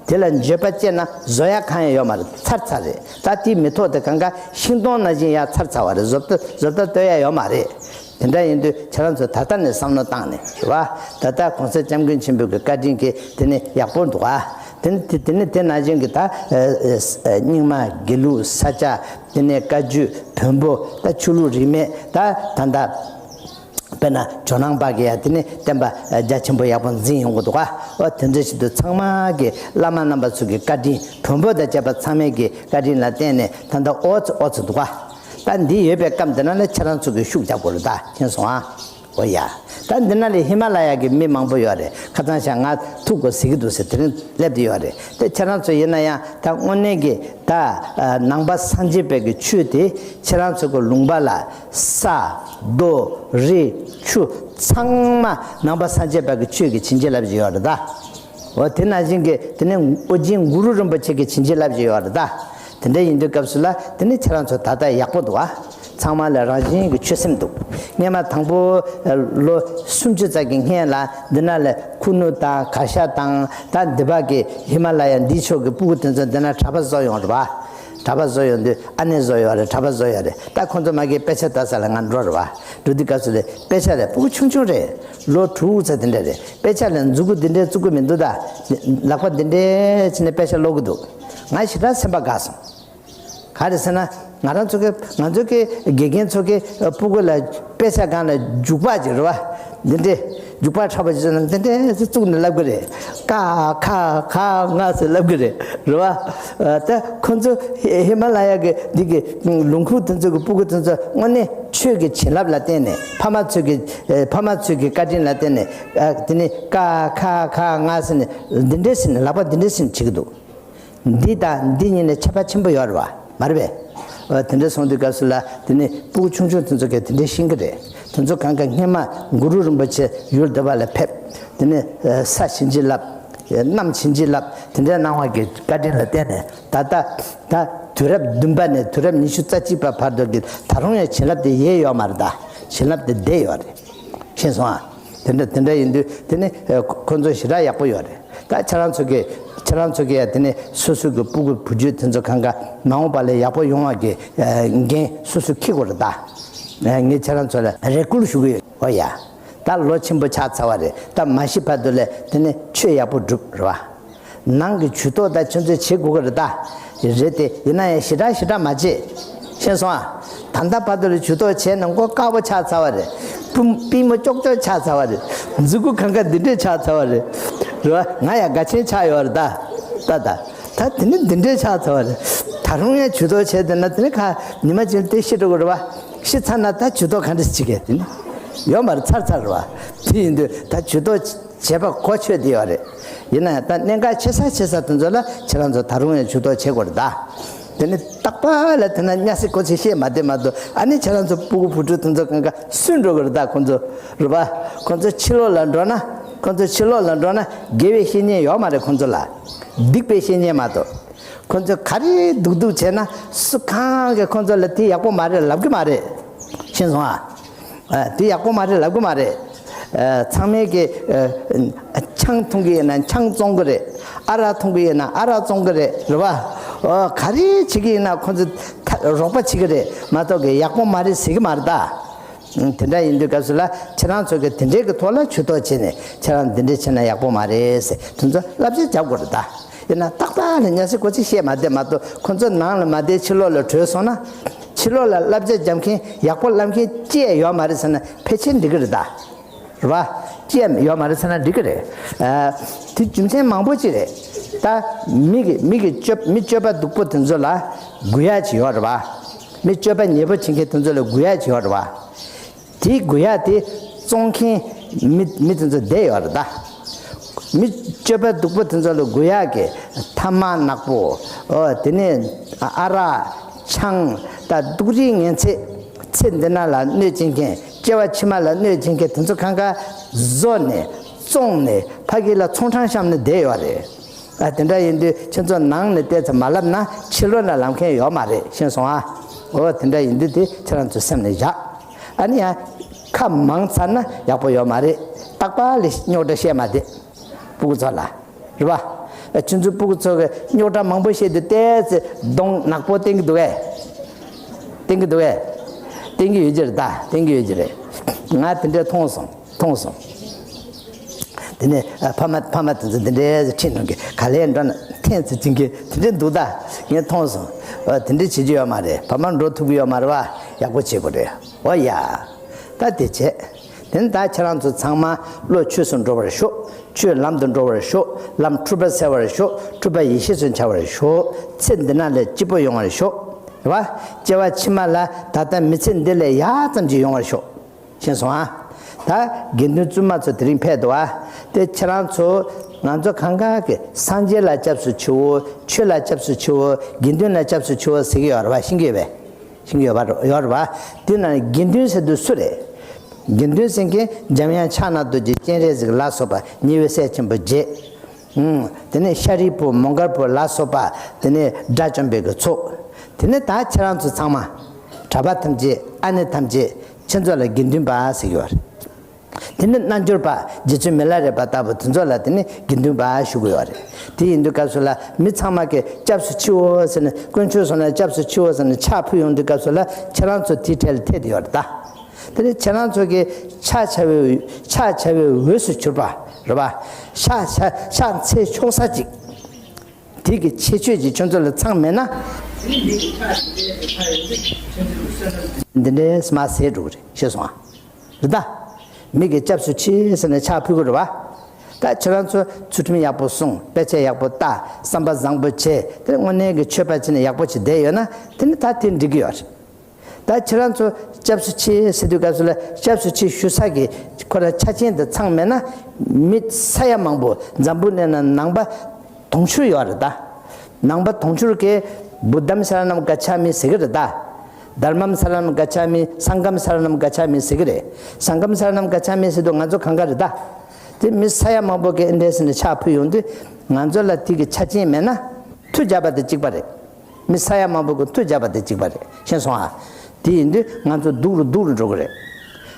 དེ་ལ་འགྱོད་པ་སྐྱེས་ན་བཟོ་ཡ་གང་ཡང་ཡོད་མ་རེད། ཚར་ཚར་རེད། ད་དེའི་མི་ཐོག་དེ་གང་ག་ཤིང་སྡོང་ནང་བཞིན་ཡར་ཚར་ཚར་བ་རེད། བཟོ་ལྟ་བཟོ་ལྟ་བཏོད་ཡ་ཡོད་མ་རེད། དེ་འདྲ་ཡིན་དུས་ཁྱེད་རང་ཚོ་ད་ལྟ་ནས་བསམ་བློ་བཏང་ནས་རེད་བ། ད་ལྟ་གོང་ས་སྐྱབས་མགོན་ཆེན་པོའི་གི་བཀའ་དྲིན་གྱིས་དེ་ནི་ཡག་པོ་འདུག་ཨ། དེ་ནི་དེ་དེ་ནི་དེ་ནང་བཞིན་གྱི་ད་རྙིང་མ་དགེ་ལུགས་ས་སྐྱ། དེ་ནས་བཀའ་བརྒྱུད་བོན་པོ། ད་ཆོས་ལུགས་རིས་མེད། ད་ད་ལྟ། དཔེར་ན་ཇོ་ནང་པ་གི་ཡ་དེ་ནི་བསྟན་པ་རྒྱ་ཆེན་པོ་ཡག་པོ་འཛིན་ཡོང་གི་འདུག་ག། འོ་དེ་འདྲ་ཞིག་ཏུ་ཚང་མ་གི་བླ་མ་རྣམ་པ་ཚོ་གི་བཀའ་དྲིན། བོན་པོ་དང་བཅས་པ་ཚང་མའི་གི་བཀའ་དྲིན་ལ་བརྟེན་ནས་ད་ལྟ་ཨོ་ཙི་ཨོ་ཙི་འདུག་ག། ད་འདི་ཡོད་པའི་སྐབས་འདི་ན་ལ་ཁྱེད་རང་ཚོ་གི་ཤུགས་རྒྱབ་དགོས་རེད་ད། མཁྱེན་སོང་ཨ། འོ་ཡ། ད་འདི་ན་ལ་ཧི་མ་ལ་ཡ་གི་མི་མང་པོ་ཡོད་རེད། ཁ་སང་ཞག་ང་ཐུག་གོ་ཟེར་གི་འདུག་ཟེར་དེ་རིང་སླེབས་བསྡད་ཡོད་རེད། དེ་ཁྱེད་རང་ཚོ་ཡིན་ན་ཡང་ད་དངོས་གནས་ཀྱི་ད་ནང་པ་སངས་རྒྱས་པའི་གི་ཆོས་དེ་ཁྱེད་རང་ཚོ་གི་ལུང་པ་ལ། ས། རྡོ། རི། ཆུ། ཚང་མ་ནང་པ་སངས་རྒྱས་པ་གི་ཆོས་ཀྱི་བྱིན་གྱིས་བརླབས་ཀྱི་ཡོད་རེད་ད། འོ་དེ་ནང་བཞིན་གྱི་དེ་ནས་ཨོ་རྒྱན་གུ་རུ་རིན་པོ་ཆེ་གི་བྱིན་གྱིས་བརླབས་ཀྱི་ཡོད་རེད་ད། དེ་འདྲ་ཡིན་དུས་སྐབས་སུ་ལ་དེ་ནས་ཁྱེད་རང་ཚོ་ད་ལྟ་ཡག་པོ་འདུག་ཨ། ཚང་མ་ལ་རང་བཞིན་གྱི་ཆོད་སེམས་འདུག། སྔས་མ་དང་པོ་ལོ་སུམ་ཅུ་ཙམ་གྱི་སྔན་ལ་འདི་ན་ལ་ཁུ་ནུ་དང་གར་ཞ་དང་ད་འདི་པ་གི་ཧི་མ་ལ་ཡ་འདི་ཕྱོགས་ཀྱི་སྤུ་གུ་དེ་ཚོ་འདི་ན་གྲྭ་པ་བཟོ་ཡོང་རེད་པ། གྲྭ་པ་བཟོ་ཡོང་དུས་ཨ་ནེ་བཟོ་ཡོད་རེད། གྲྭ་པ་བཟོ་ཡོད་རེད། ད་ཁོང་ཚོ་མ་གིའི་དཔེ་ཆ་ལྟ་ས་ལ་ང་འགྲོ་རེད་བ། འགྲོ་དུས་སྐབས་སུ་ལ་དཔེ་ཆ་རེད། སྤུ་གུ་ཆུང་ཆུང་རེད། ལོ་དྲུག་ཙམ་དེ་འདྲ་རེད། དཔེ་ཆ་ལ་མཛུ་གུ་འདི་འདྲས་བཙུགས་ཀྱི་མི་འདུག་ད། ལག་པ་འདི་འདྲས་བྱས་ནས་དཔེ་ཆ་ཀློག་གི་འདུག། ང་ཞེ་དྲག་སེམས་པ་དགའ་སོང་། ག་རེ་ཟེར་ན་ང་རང་ཚོ་གི་ང་ཚོ་གི་དགེ་རྒན་ཚོ་གི་སྤུ་གུ་ལ་དཔེ་ཆ་སྒང་ལ་རྒྱུག་པ་ཅིག་རེད་བ། འདི་འདྲས་རྒྱུག་པ་འཁྲབ་པ་ཅིག་བཟོས་ན་འདི་འདྲས་བཙུགས་ནས་ལབ་གི་རེད། ཀ་ཁ་ག་ང་ཟེར་ལབ་གི་རེད། རེད་བ། ད་ཁོ་ཚོ་ཧི་མ་ལ་ཡ་གི་འདི་གི་ལུང་ཁུག་དེ་ཚོ་གི་སྤུ་གུ་དེ་ཚོ་དངོས་གནས་ཆོས་ཀྱི་བྱིན་རླབས་ལ་བརྟེན་ནས་ཕ་མ་ཚོ་གི་ཕ་མ་ཚོ་གི་བཀའ་དྲིན་ལ་བརྟེན་ནས་དེ་ནས་ཀ་ཁ་ག་ང་ཟེར་ནས་འདི་འདྲས་ཟེར་ནས་ལག་པ་འདི་འདྲས་ཟེར་ནས་བྱེད་ཀྱི་འདུག། འདི་དང་འདི་གཉིས་ནས་ཁྱད་པར་ཆེན་པོ་ཡོད་རེད་བ། མ་རེད་པས། དེ་འདྲ་སོང་དུས་སྐབས་སུ་ལ་དེ་ནི་སྤུ་གུ་ཆུང་ཆུང་དེ་ཚོ་གས་དེ་འདྲ་ཤེས་ཀྱི་རེད། དེ་ཚོ་གང་ག་སྔས་མ་གུ་རུ་རིན་པོ་ཆེ་ཡུལ་འདི་པ་ལ་ཕེབས། དེ་ནི་ས་བྱིན་གྱིས་བརླབས། གནམ་བྱིན་གྱིས་བརླབས། དེ་འདྲ་གནང་བ་གི་བཀའ་དྲིན་ལ་བརྟེན་ནས་ད་ལྟ་ད་དུས་རབས་བདུན་པ་ནས་དུས་རབས་ཉི་ཤུ་རྩ་གཅིག་པ་བར་དུ་གི་ད་རུང་ཡང་བྱིན་རླབས་དེ་ཡལ་ཡོད་མ་རེད། ད་བྱིན་རླབས་དེ་བསྡད་ཡོད་རེད། ཤེས་སོང་ཨ། དེ་འདྲ་དེ་འདྲ་ཡིན་དུས་དེ་ནི་ཁོ་ཚོ་ཞེ་དྲག་ཡག་པོ་ཡོད་རེད། ད་ཁྱེད་རང་ཚོ་གི་ཁྱེད་རང་ཚོ་གི་ཡ་དེ་ནི་སོ་སོ་གི་སྤུ་གུ་བུ་རྒྱུད་དེ་ཚོ་གང་ག་མ་འོངས་པ་ལ་ཡག་པོ་ཡོང་བ་གི་འགན་སོ་སོ་འཁྱེར་དགོས་རེད། ད་ངས་ཁྱེད་རང་ཚོ་ལ་རེ་སྐུལ་ཞུ་གི་ཡོད། ཨོ་ཡ། ད་ལོ་ཆེན་པོ་ཆགས་ཚར་བ་རེད། ད་མ་ཤི་བར་དུ་ལ་དེ་ནི་ཆོས་ཡག་པོ་སྒྲུབ་རེད་བ། ནང་གི་ཇུས་གཏོགས་ད་ཁྱོད་ཚོས་བྱེད་དགོས་ཀྱི་རེད། ད་རེད་དེ་ཡིན་ན་ཡང་ཞེ་དྲག་ཞེ་དྲག་མ་བྱེད། ཤེས་སོང་ཨ། ད་ལྟ་བར་དུ་ལ་ཇུས་གཏོགས་བྱས་ན་མགོ་དཀར་པོ་ཆགས་ཚར་བ་རེད། པུ་པུས་མོ་ཀྱོག་ཀྱོག་ཆགས་ཚར་བ་རེད། མཛུ་གུ་གང་ག་འདི་འདྲས་ཆགས་ཚར་བ་རེད། རེད་བ། ང་ཡང་དགའ་ཆེན་ཆགས་ཡོད་རེད། ད་ད་ད་ད་དེ་ནི་འདི་འདྲས་ཆགས་ཚར་བ་རེད། ད་རུང་ཡང་ཇུས་གཏོགས་བྱས་དེ་ན་དེ་ནི་ཁ་ཉི་མ་གཅིག་དེ་ཤི་འགྲོ་གི་རེད་བ། ཤི་ཚར་ན་ད་ཇུས་གཏོགས་ག་འདྲས་བྱེད་གི་དེ་ནི་ཡོད་མ་རེད། ཚར་ཚར་རེད་བ། དེ་ཡིན་དུས་ད་ཇུས་གཏོགས་བྱེད་པ་གོ་ཆོད་དེ་ཡོད་རེད། ཡིན་ན་ཡང་ད་གནད་འགག་ཆེ་ས་ཆེ་ས་དེ་ཚོ་ལ་ཁྱེད་རང་ཚོ་ད་རུང་ཡང་ཇུས་གཏོགས་བྱེད་དགོས་རེད་ད། དེ་ནི་རྟག་པ་ལ་དེ་ན་གཉའ་སི་གོ་ཆེ་བཤད་མ་བསྡད་མ་གཏོགས། ཨ་ནི་ཁྱེད་རང་ཚོ་སྤུ་གུ་བུ་ཕྲུག་དེ་ཚོ་གང་ག་སུན་འགྲོ་གི་རེད། ད་ཁོང་ཚོ་རེད་པ། ཁོང་ཚོ་ཕྱི་ལོགས་ལ་འགྲོ་ན་ཁོང་ཚོ་ཕྱི་ལོགས་ལ་འགྲོ་ན་དགེ་བའི་བཤེས་གཉེན་ཡོད་མ་རེད། ཁོང་ཚོ་ལ་སྡིག་པའི་བཤེས་གཉེན་མ་གཏོགས། ཁོང་ཚོ་ག་རེ་སྡུག་སྡུག་བྱས་ན་སུ་གང་གིས་ཁོང་ཚོ་ལ་དེ་ཡག་པོ་མ་རེད་ལབ་གི་མ་རེད། ཤེས་སོང་ཨ། ཨ། དེ་ཡག་པོ་མ་རེད་ལབ་གི་མ་རེད། ཨ། ཚང་མས་ཀྱི་ཨ། ཆང་འཐུང་གི་ཡིན་ན་ཆང་བཙོང་གི་རེད། ཨ་རག་འཐུང་གི་ཡིན་ན་ཨ་རག་བཙོང་གི་རེད། རེད་པ། ཨོ། ག་རེ་བྱེད་ཀྱི་ཡིན་ན་ཁོང་ཚོ་ཐ་རོགས་པ་བྱེད་ཀྱི་རེད་མ་གཏོགས་ཀྱི་ཡག་པོ་མ་རེད་ཟེར་གི་མ་རེད་ད། ཨ། དེ་འདྲ་ཡིན་དུས་སྐབས་སུ་ལ་ཁྱེད་རང་ཚོ་གི་དེ་འདྲའི་གི་ཐོག་ལ་ཇུས་གཏོགས་བྱས་ནས་ཁྱེད་རང་འདི་འདྲ་བྱས་ན་ཡག་པོ་མ་རེད་ཟེར་དེ་ཚོ་བསླབ་བྱ་རྒྱབ་དགོས་རེད་ད། ཡིན་ན་ཏག་ཏག་ལ་གཉའ་སི་གོ་ཆེ་བཤད་མ་བསྡད་མ་གཏོགས། ཁོང་ཚོ་ནང་ལ་མ་བསྡད་ཕྱི་ལོགས་ལ་བྲོས་སོང་ན། ཕྱི་ལོགས་ལ་བསླབ་བྱ་རྒྱབ་མཁན་ཡག་པོ་བསླབ་མཁན་ཅི་ཡང་ཡོད་མ་རེད་ཟེར་ན་ཕལ་ཆེར་འགྲིག་གི་རེད་ད། རེད་པ། ཅི་ཡང་ཡོད་མ་རེད་ཟེར་ན་འགྲིག་གི་རེད། ཨ། དེ་རྒྱུ་མཚན་མང་པོ་ཅིག་རེད། ད་མི་གི་མི་གི་སྤྱོད་མི་སྤྱོད་པ་སྡུག་པོ་དེ་ཚོ་ལ་གུ་ཡངས་ཅིག་ཡོད་རེད་པ། མི་སྤྱོད་པ་ཉེས་པོ་བྱེད་མཁན་དེ་ཚོ་ལ་གུ་ཡངས་ཅིག་ཡོད་རེད་པ། དེའི་གུ་ཡངས་དེ་བཙོང་མཁན་མི་མི་དེ་ཚོ་བསྡད་ཡོད་རེད་ད། མི་སྤྱོད་པ་སྡུག་པོ་དེ་ཚོ་ལ་གུ་ཡངས་ཀྱི་ཐ་མག་ནག་པོ། ཨོ། དེ་ནས་ཨ་རག་ཆང་ད་སྡུག་རིགས་ངན་ཚད། ཚེ་འདི་ན་ལ་གནོད་བྱེད་མཁན། སྐྱེ་བ་ཕྱི་མ་ལ་གནོད་བྱེད་མཁན་དེ་ཚོ་གང་ག་བཟོ་ནས་བཙོང་ནས་ཕ་གི་ལ་ཚོང་ཁྲང་བཤམས་ནས་བསྡད་ཡོད་རེད། ཨ། དེ་འདྲ་ཡིན་དུས་ཁྱེད་ཚོ་ནང་ནས་བལྟས་ཚེ་མ་ལབ་ན་ཕྱི་ལོགས་ན་ལབ་མཁན་ཡོད་མ་རེད། ཤེས་སོང་ཨ། འོ། དེ་འདྲ་ཡིན་དུས་དེ་ཁྱེད་རང་ཚོ་སེམས་ནས་བཞག་ཨ་ནི་ཡང་ཁ་མང་ཚར་ན་ཡག་པོ་ཡོད་མ་རེད། རྟག་པ་ལ་རྙོག་དྲ་བཤད་མ་བསྡད། སྤུ་གུ་ཚོ་ལ། རེད་པ། ཁྱེད་ཚོ་སྤུ་གུ་ཚོ་གི་རྙོག་དྲ་མང་པོ་བཤད་དུས་བལྟས་ཚེ་གདོང་ནག་པོ་བསྟན་གྱི་འདུག་གས། བསྟན་གྱི་འདུག་གས། བསྟན་གྱི་ཡོད་ཀྱི་རེད་ད། བསྟན་གྱི་ཡོད་ཀྱི་རེད། ང་དེ་འདྲས་མཐོང་སོང་། མཐོང་སོང་། དེ་ནས་ཨ། ཕ་མ་ཕ་མ་དེ་ཚོ་འདི་འདྲའི་ཁྲིད་གནང་གི་ག་ལེར་འགྲོ་ན་འཐེན་ཚེ་བྱིན་གི་དེ་འདྲའི་འདུག་ད། ངས་མཐོང་སོང་། ཨ། དེ་འདྲའི་བྱེད་རྒྱུ་ཡོད་མ་རེད། ཕ་མ་འགྲོ་ཐུབ་ཀྱི་ཡོད་མ་རེད་པ། ཡག་པོ་བྱེད་དགོས་རེད། འོ་ཡ། ད་དེ་བྱས། དེ་ནས་ད་ཁྱེད་རང་ཚོ་ཚང་མ་བློ་ཆོས་སུ་འགྲོ་བར་ཤོག་ཆོས་ལམ་དུ་འགྲོ་བར་ཤོག་ལམ་འཁྲུལ་པ་སེལ་བར་ཤོག་འཁྲུལ་པ་ཡེ་ཤེས་སུ་འཆར་བར་ཤོག་ཚེ་འདི་ན་ལ་སྐྱིད་པོ་ཡོང་བར་ཤོག་རེད་པ། སྐྱེ་བ་ཕྱི་མ་ལ་ད་ལྟ་མི་ཚེ་འདི་ལས་ཡག་ཙམ་ཅིག་ཡོང་བར་ཤོག་ཤེས་སོང་ཨ། ད་དགེ་འདུན་བཙུན་མ་ཚོ་དེ་རིང་ཕེབས་འདུག་ཨ། དེ་ཁྱེད་རང་ཚོ་ང་ཚོ་གང་ག་གི་སངས་རྒྱས་ལ་སྐྱབས་སུ་མཆིའོ། ཆོས་ལ་སྐྱབས་སུ་མཆིའོ། དགེ་འདུན་ལ་སྐྱབས་སུ་མཆིའོ་ཟེར་གྱི་ཡོད་རེད་པ། ཤེས་ཀྱི་ཡོད་པས། ཤེས་ཀྱི་ཡོད་པ་ཡོད་རེད་པ། དེ་ན་དགེ་འདུན་ཟེར་དུས་སུ་རེད། དགེ་འདུན་ཟེར་མཁན་འཇམ་དབྱངས་ཕྱག་ན་རྡོ་རྗེ་སྤྱན་རས་གཟིགས་ལ་སོགས་པ་ཉེ་བའི་སྲས་ཆེན་པོ་བརྒྱད། ཨུམ། དེ་ནས་ཤཱ་རིའི་བུ་མོའུ་འགལ་བུ་ལ་སོགས་པ་དེ་ནས་དགྲ་བཅོམ་པའི་གི་ཚོགས། དེ་ནས་ད་ཁྱེད་རང་ཚོ་ཚང་མ་གྲྭ་པ་ཐམས་ཅད་ཨ་ནེ་ཐམས་ཅད་ཁྱེད་ཚོ་ལ་དགེ་འདུན་པ་ཟེར་གྱི་ཡོད་རེད། དེ་ནས་རྣལ་འབྱོར་པ་རྗེ་བཙུན་མི་ལ་རས་པ་ལྟ་བུ་དེ་ཚོ་ལ་དེ་ནས་དགེ་འདུན་པ་ཞུ་གི་ཡོད་རེད། དེ་ཡིན་དུས་སྐབས་སུ་ལ་མི་ཚང་མ་གིས་སྐྱབས་སུ་མཆིའོ་ཟེར་ནས། དཀོན་མཆོག་གསུམ་ལ་སྐྱབས་སུ་མཆིའོ་ཟེར་ནས་ཕྱག་ཕུལ་ཡོང་དུས་སྐབས་སུ་ལ་ཁྱེད་རང་ཚོ་དེའི་གྲལ་ལ་ཐེ་དེ་ཡོད་རེད་ད། དེ་ནས་ཁྱེད་རང་ཚོ་གིས་ཕྱག་བྱ་བའི་ཕྱག་བྱ་བའི་འོས་སུ་གྱུར་པ་རེད་པ། ཕྱག་ཕྱག་ཕྱག་འཚལ་ཆོག་ས་ཅིག་དེ་གི་ཁྱད་ཆོས་ཀྱི་ཁྱོད་ཚོ་ལ་ཚང་མེད་ན། འདི་འདྲས་མ་ཟེར་འགྲོ་གི་རེད། ཤེས་སོང་ཨ། རེད་ད། མི་གིས་སྐྱབས་སུ་མཆི་ཟེར་ནས་ཕྱག་ཕུལ་གི་རེད་པ། ད་ཁྱེད་རང་ཚོ་ཚུལ་ཁྲིམས་ཡག་པོ་སྲུང་། དཔེ་ཆ་ཡག་པོ་ལྟ། བསམ་པ་བཟང་པོ་བྱེད། དེ་དངོས་གནས་ཀྱི་ཆོས་པ་བྱས་ནས་ཡག་པོ་བྱས་བསྡད་ཡོད་ན་དེ་ནི་ད་དེ་འགྲིག་གི་ཡོད་རེད། ད་ཁྱེད་རང་ཚོ་སྐྱབས་སུ་མཆི་ཟེར་དུས་སྐབས་སུ་ལ་སྐྱབས་སུ་མཆི་ཞུ་ས་གི་ཁོ་ར་ཆ་རྐྱེན་དེ་ཚང་མེད་ན། མི་ས་ཡ་མང་པོ་འཛམ་བུ་གླིང་ན་ནང་པ་དུང་ཕྱུར་ཡོད་རེད་ད། ནང་པ་དུང་ཕྱུར་གྱི་ བུདྡྷམ་ས་ར་ནམ་ག་ཆ་མི་ཟེར་གི་རེད་ད། དྷརྨམ་ས་ར་ནམ་ག་ཆ་མི། སངྒྷམ་ས་ར་ནམ་ག་ཆ་མི་ཟེར་གི་རེད། སངྒྷམ་ས་ར་ནམ་ག་ཆ་མི་ཟེར་དུས་ང་ཚོ་གང་ག་རེད་ད། དེ་མི་ས་ཡ་མང་པོ་གི་ཨེ་འདྲས་ཟེར་ནས་ཕྱག་ཕུལ་ཡོང་དུས་ང་ཚོ་ལ་དེ་གི་ཆ་རྐྱེན་མེད་ན་མཐུ་རྒྱག་པ་དེ་གཅིག་པ་རེད། མི་ས་ཡ་མང་པོ་གི་མཐུ་རྒྱག་པ་དེ་གཅིག་པ་རེད། ཤེས་སོང་ཨ། དེ་ཡིན་དུས་ང་ཚོ་སྡུག་རུ་སྡུག་རུ་འགྲོ་གི་རེད།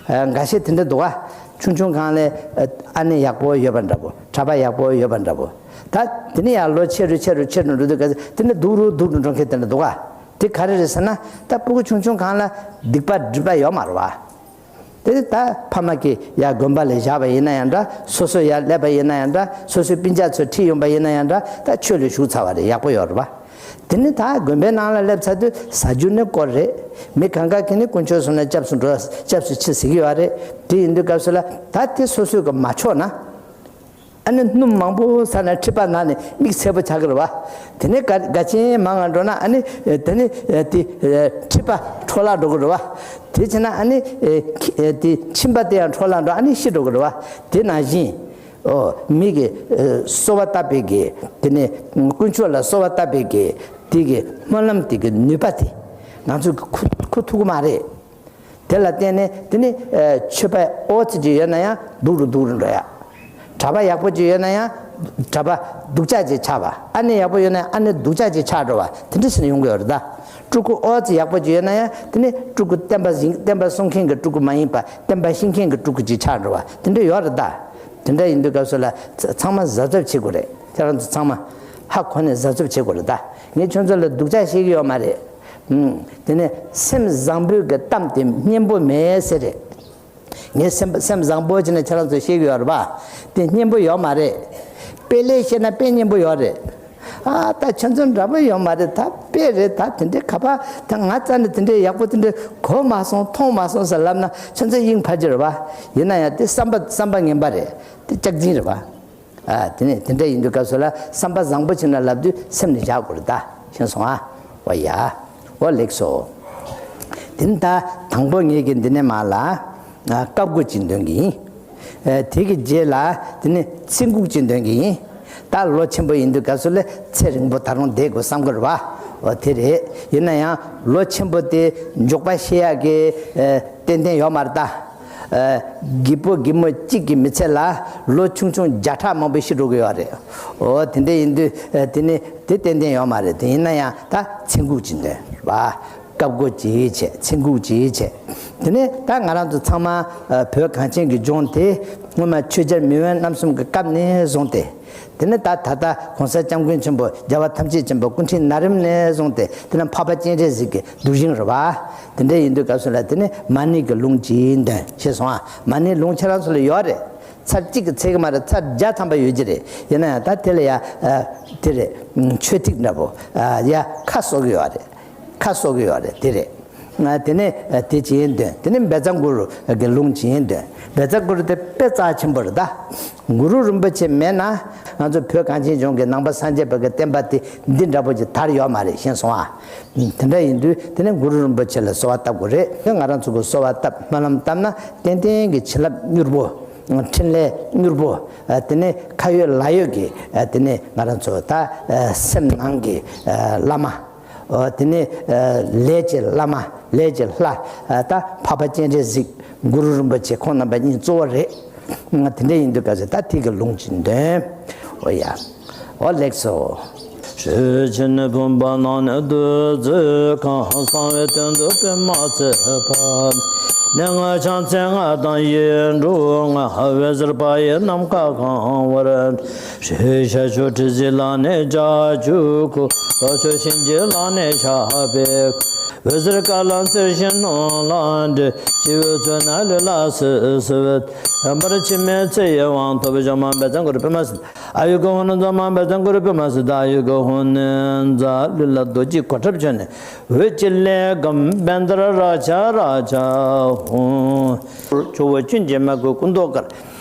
ཨ། འགའ་ཤས་དེ་འདྲ་འདུག་ཨ། ཆུང་ཆུང་སྒང་ལ་ཨ་ནེ་ཡག་པོ་ཡོད་པ་འདྲ་པོ། གྲྭ་པ་ཡག་པོ་ཡོད་པ་འདྲ་པོ། ད་དེ་ནས་ཡང་ལོ་ཆེ་རུ་ཆེ་རུ་ཆེ་རུ་འགྲོ་དུས་ག་ཚོད་དེ་ནས་སྡུག་རུ་སྡུག་རུ་འགྲོ་མཁན་དེ་འདྲ་འདུག་ཨ། དེ་ག་རེ་རེད་ཟེར་ན། ད་སྤུ་གུ་ཆུང་ཆུང་སྒང་ལ་སྡིག་པ་སྒྲིབ་པ་ཡོད་མ་རེད་བ། དེ་ད་ཕ་མ་གིས་ཡར་དགོན་པ་ལ་བཞག་པ་ཡིན་ན་ཡང་འདྲ། སོ་སོ་ཡར་སླེབས་པ་ཡིན་ན་ཡང་འདྲ། སོ་སོའི་སྤུན་ཀྱག་ཚོ་ཁྲིད་ཡོང་པ་ཡིན་ན་ཡང་འདྲ། ད་ཆོས་ལ་ཞུགས་ཚར་བ་རེད། ཡག་པོ་ཡོད་རེད་བ། དེ་ནས་ད་དགོན་པའི་ནང་ལ་སླེབས་ཚར་དུས་ཟ་རྒྱུ་ནི་དཀོར་རེད། མི་གང་ག་གིས་ནི་དཀོན་མཆོག་གསུམ་ལ་སྐྱབས་སུ་འགྲོ། སྐྱབས་སུ་མཆི་ཟེར་གྱི་ཡོད་རེད། དེ་ཡིན་དུས་སྐབས་སུ་ལ་ད་དེ་སོ་སོས་གི་མ་ཆོག་ན། ཨ་ནི་སྣུམ་མང་པོ་ཟ་ནས་མཁྲིས་པ་ན་ནས་མིག་སེར་པོ་ཆགས་ཀྱི་རེད་བ། དེ་ནས་དགའ་དགའ་ཆེན་མང་ང་འགྲོ་ན་ཨ་ནི་དེ་ནི་དེ་མཁྲིས་པ་འཕྲོ་བརླག་འགྲོ་གི་རེད་བ། དེ་བྱས་ན་ཨ་ནི་དེ་མཆིན་པ་དེ་ཡང་འཕྲོ་བརླག་འགྲོ། ཨ་ནི་ཤི་འགྲོ་གི་རེད་བ། དེ་ནང་བཞིན། ཨོ། མི་གི་ཨ་གསོལ་བ་བཏབ་པའི་གི་དེ་ནས་དཀོན་མཆོག་ལ་གསོལ་བ་བཏབ་པའི་གི་དེ་གི་སྨོན་ལམ་དེ་གི་ནུས་པ་དེ་ང་ཚོས་གི་འཁུར་འཁུར་ཐུབ་ཀྱི་མ་རེད། དེ་ལ་བརྟེན་ནས་དེ་ནི་ཨ་ཆོས་པ་ཨོ་ཙི་ཅིག་ཡོད་ན་ཡང་སྡུག་རུ་སྡུག་རུ་འགྲོ་ཡ། གྲྭ་པ་ཡག་པོ་ཅིག་ཡོད་ན་ཡང་གྲྭ་པ་སྡུག་ཅག་ཅིག་ཆགས་པ། ཨ་ནེ་ཡག་པོ་ཡོད་ན་ཡང་ཨ་ནེ་སྡུག་ཅག་ཅིག་ཆགས་འགྲོ་བ་དེ་འདྲ་ཞིག་ནས་ཡོང་གི་ཡོད་རེད་ད། སྤྲུལ་སྐུ་ཨོ་ཙི་ཡག་པོ་ཅིག་ཡོད་ན་ཡང་དེ་ནི་སྤྲུལ་སྐུ་བསྟན་པ་བཞིན་བསྟན་པ་སྲུང་མཁན་གྱི་སྤྲུལ་སྐུ་མ་ཡིན་པ་བསྟན་པ་བཤིག་མཁན་གྱི་སྤྲུལ་སྐུ་ཅིག་ཆགས་འགྲོ་བ་དེ་འདྲ་ཡོད་རེད་ད། དེ་འདྲ་ཡིན་དུས་སྐབས་སུ་ལ་ཚ་ཚང་མ་གཟབ་གཟབ་བྱེད་དགོས་རེད། ཁྱེད་རང་ཚོ་ཚང་མ་ཧ་གོ་ནས་གཟབ་གཟབ་བྱེད་དགོས་རེད་ད། ངས་ཁྱོད་ཚོ་ལ་སྡུག་ཅག་བཤད་ཀྱི་ཡོད་མ་རེད། ཨུམ། དེ་ནས་སེམས་བཟང་པོའི་གི་གཏམ་དེ་སྙན་པོ་མེད་ཟེར་རེད། ངས་སེམས་སེམས་བཟང་པོ་བྱས་ནས་ཁྱེད་རང་ཚོ་བཤད་ཀྱི་ཡོད་རེད་པ། དེ་སྙན་པོ་ཡོད་མ་རེད། དཔེ་ལས་བཤད་ན་དཔེ་སྙན་པོ་ཡོད་རེད། ཨ། ད་ཁྱོད་ཚོ་འདྲ་པོ་ཡོད་མ་རེད་ད། དཔེ་རེད་ད། དེ་འདྲའི་ཁ་པར་ད་ང་རྩ་ནས་དེ་འདྲའི་ཡག་པོ་དེ་འདྲའི་གོ་མ་སོང་མཐོང་མ་སོང་ཟེར་ལབ་ན་ཁྱོད་ཚོ་དབྱིངས་ཕར་གྱི་རེད་པ། ཡིན་ན་ཡང་དེ་བསམ་པ་བསམ་པ་ངན་པ་རེད། དེ་སྐྱག་རྫུན་རེད་པ། ཨ། དེ་ནས་དེ་འདྲ་ཡིན་དུས་སྐབས་སུ་ལ་བསམ་པ་བཟང་པོ་བྱས་ན་ལབ་དུས་སེམས་ནས་བཞག་དགོས་རེད་ད། ཤེས་སོང་ཨ། འོ་ཡ། འོ་ལེགས་སོ། དེ་ནས་ད་དང་པོ་ངེད་ཀྱི་འདི་ནས་མར་ལ་ཨ་བཀའ་བསྒོ་ཅིག་འདོན་གྱི་ཡིན། ཨ། དེ་གི་རྗེས་ལ་དེ་ནས་ཚེ་འགུགས་ཅིག་འདོན་གྱི་ཡིན། ད་ལོ་ཆེན་པོ་ཡིན་དུས་སྐབས་སུ་ལ་ཚེ་རིང་པོ་ད་རུང་བསྡད་དགོས་བསམ་གྱི་རེད་པ། འོ་དེ་རེད། ཡིན་ན་ཡང་ལོ་ཆེན་པོ་དེ་མགྱོགས་པ་ཤི་ཡག་གི་ཨ་ཏན་ཏན་ཡོད་མ་རེད་ད། ཨ། རྒད་པོ་རྒད་མོ་གཅིག་གི་མི་ཚེ་ལ་ལོ་ཆུང་ཆུང་བརྒྱ་ཕྲག་མང་པོ་ཤི་འགྲོ་གི་ཡོད་རེད། འོ་དེ་འདྲ་ཡིན་དུས་ཨ་དེ་ནི་དེ་ཏན་ཏན་ཡོད་མ་རེད། དེ་ཡིན་ན་ཡང་ད་ཚེ་འགུགས་ཅིག་འདོན་རེད་པ། བཀའ་བསྒོ་ཅིག་བྱས། ཚེ་འགུགས་ཅིག་བྱས། དེ་ནས་ད་ང་རང་ཚོ་ཚང་མ་ཨ་བོད་གངས་ཅན་གྱི་ལྗོངས་དེ་སྔོན་མ་ཆོས་རྒྱལ་མེས་དབོན་རྣམ་གསུམ་གྱི་སྐབས་ནས་བཟུང་སྟེ། དེ་ནས་ད་ད་ལྟ་གོང་ས་སྐྱབས་མགོན་ཆེན་པོ་རྒྱལ་བ་ཐམས་ཅད་མཁྱེན་པ་སྐུ་ཕྲེང་ན་རིམ་ནས་བཟུང་སྟེ་དེ་ནས་འཕགས་པ་སྤྱན་རས་གཟིགས་ཀྱི་གདུལ་ཞིང་རེད་པ། དེ་འདྲ་ཡིན་དུས་སྐབས་སུ་ལ་དེ་ནས་མ་ཎི་གི་ལུང་ཅིག་འདོན། ཤེས་སོང་ཨ། མ་ཎི་ལུང་ཁྱེད་རང་ཚོ་ལ་ཡོད་རེད། ཚར་གཅིག་གིས་ཚར་གི་མ་རེད། ཚར་བརྒྱ་ཐམ་པ་ཡོད་ཀྱི་རེད། ཡིན་ན་ཡང་ད་དེ་ལ་ཡ་ཨ་དེ་རེད། ཆོས་ཐིག་འདྲ་པོ་ཨ་ཡ་ཁ་གསོ་གི་ཡོད་རེད། ཁ་གསོ་གི་ཡོད་རེད། དེ་རེད། ཨ་དེ་ནས་ཨ་དེ་ཅིག་འདོན། དེ་ནས་བཛྲ་གུ་རུ་གི་ལུང་ཅིག་འདོན། བཛྲ་གུ་རུ་དེ་དཔེ་རྩ་ཆེན་པོ་རེད་ད། གུ་རུ་རིན་པོ་ཆེ་མེད་ན་ང་ཚོ་བོད་གངས་ཅན་ལྗོངས་ཀྱི་ནང་པ་སངས་རྒྱས་པ་གི་བསྟན་པ་དེ་འདི་འདྲ་པོ་ཅིག་དར་ཡོད་མ་རེད། ཤེས་སོང་ཨ། དེ་འདྲ་ཡིན་དུས་དེ་ནས་གུ་རུ་རིན་པོ་ཆེ་ལ་གསོལ་བ་བཏབ་དགོས་རེད། ང་རང་ཚོ་གི་གསོལ་བ་བཏབ་སྨོན་ལམ་བཏབ་ན་ཏན་ཏན་གྱི་བྱིན་རླབས་མྱུར་པོ། འཕྲིན་ལས་མྱུར་པོ། ཨ་དེ་ནས་ཁ་ཡོད་ལག་ཡོད་ཀྱི་ཨ་དེ་ནས་ང་རང་ཚོ་ད་ཨ་སེམས་ནང་གི་ཨ་བླ་མ། ཨ་དེ་ནས་ཨ་ལས་ཀྱི་བླ་མ། ལས་ཀྱི་ལྷ། ཨ་ད་འཕགས་པ་སྤྱན་རས་གཟིགས། གུ་རུ་རིན་པོ་ཆེ་ཁོང་རྣམ་པ་གཉིས་གཙོ་བོ་རེད། དེ་འདྲ་ཡིན་དུས་སྐབས་སུ་ད་དེ་གི་ལུང་ཅིག་འདོན། འོ་ཡ། འོ་ལེགས་སོ། ཞེས་བྱས་ནས་བུམ་པ་ནང་ནས་བདུད་རྩི་གང་། གསང་བའི་སྟེང་དུ་པདྨ་བརྩེགས་པ། གནས་ལྔ་ཕྱག་མཚན་ལྔ་དང་ཡིག་འབྲུ་ལྔ། འོད་ཟེར་པ་ཡིས་ནམ་མཁའ་གང་བར། ཧྲཱིཿཤ་མཆོག་དྲི་ཟའི་ལག་ནས་ལྕགས་ཀྱུ་ཁུག། ལྷོ་ཕྱོགས་གཤིན་རྗེའི་ལག་ནས་ཞགས་པའི་ཁུ། འོད་ཟེར་ཀ་ལ་འཚེར་ཞིང་སྣང་ལ་འདྲེས། སྤྱི་བོའི་ཚོགས་ནས་ལུས་ལ་སིབ་སིབ། འོད་འབར་འཆི་མེད་ཚེ་ཡི་དབང་ཐོབ། འཇོམས་མ་བཛྲ་གུ་རུ་པདྨ་སིདྡྷི། ཨ་ཡུ་གུ་ཧུ་ནི་འཇོམས་མ་བཛྲ་གུ་རུ་པདྨ་སིདྡྷི། ཨ་ཡུ་གུ་ཧུ་ནི་འཛག་ལུས་ལ་རྡོ་རྗེའི་གོ་ཁྲབ་གྱོན་ནས། འོད་ཀྱི་ལས་སྒམ་བཻ་ཌཱ་རཀྵ་རཀྵ་ཧཱུྃ། ཇོ་བོ་ཁྱོད་ཀྱི་མོས་གུས་སྐུ་མདོག་དཀར།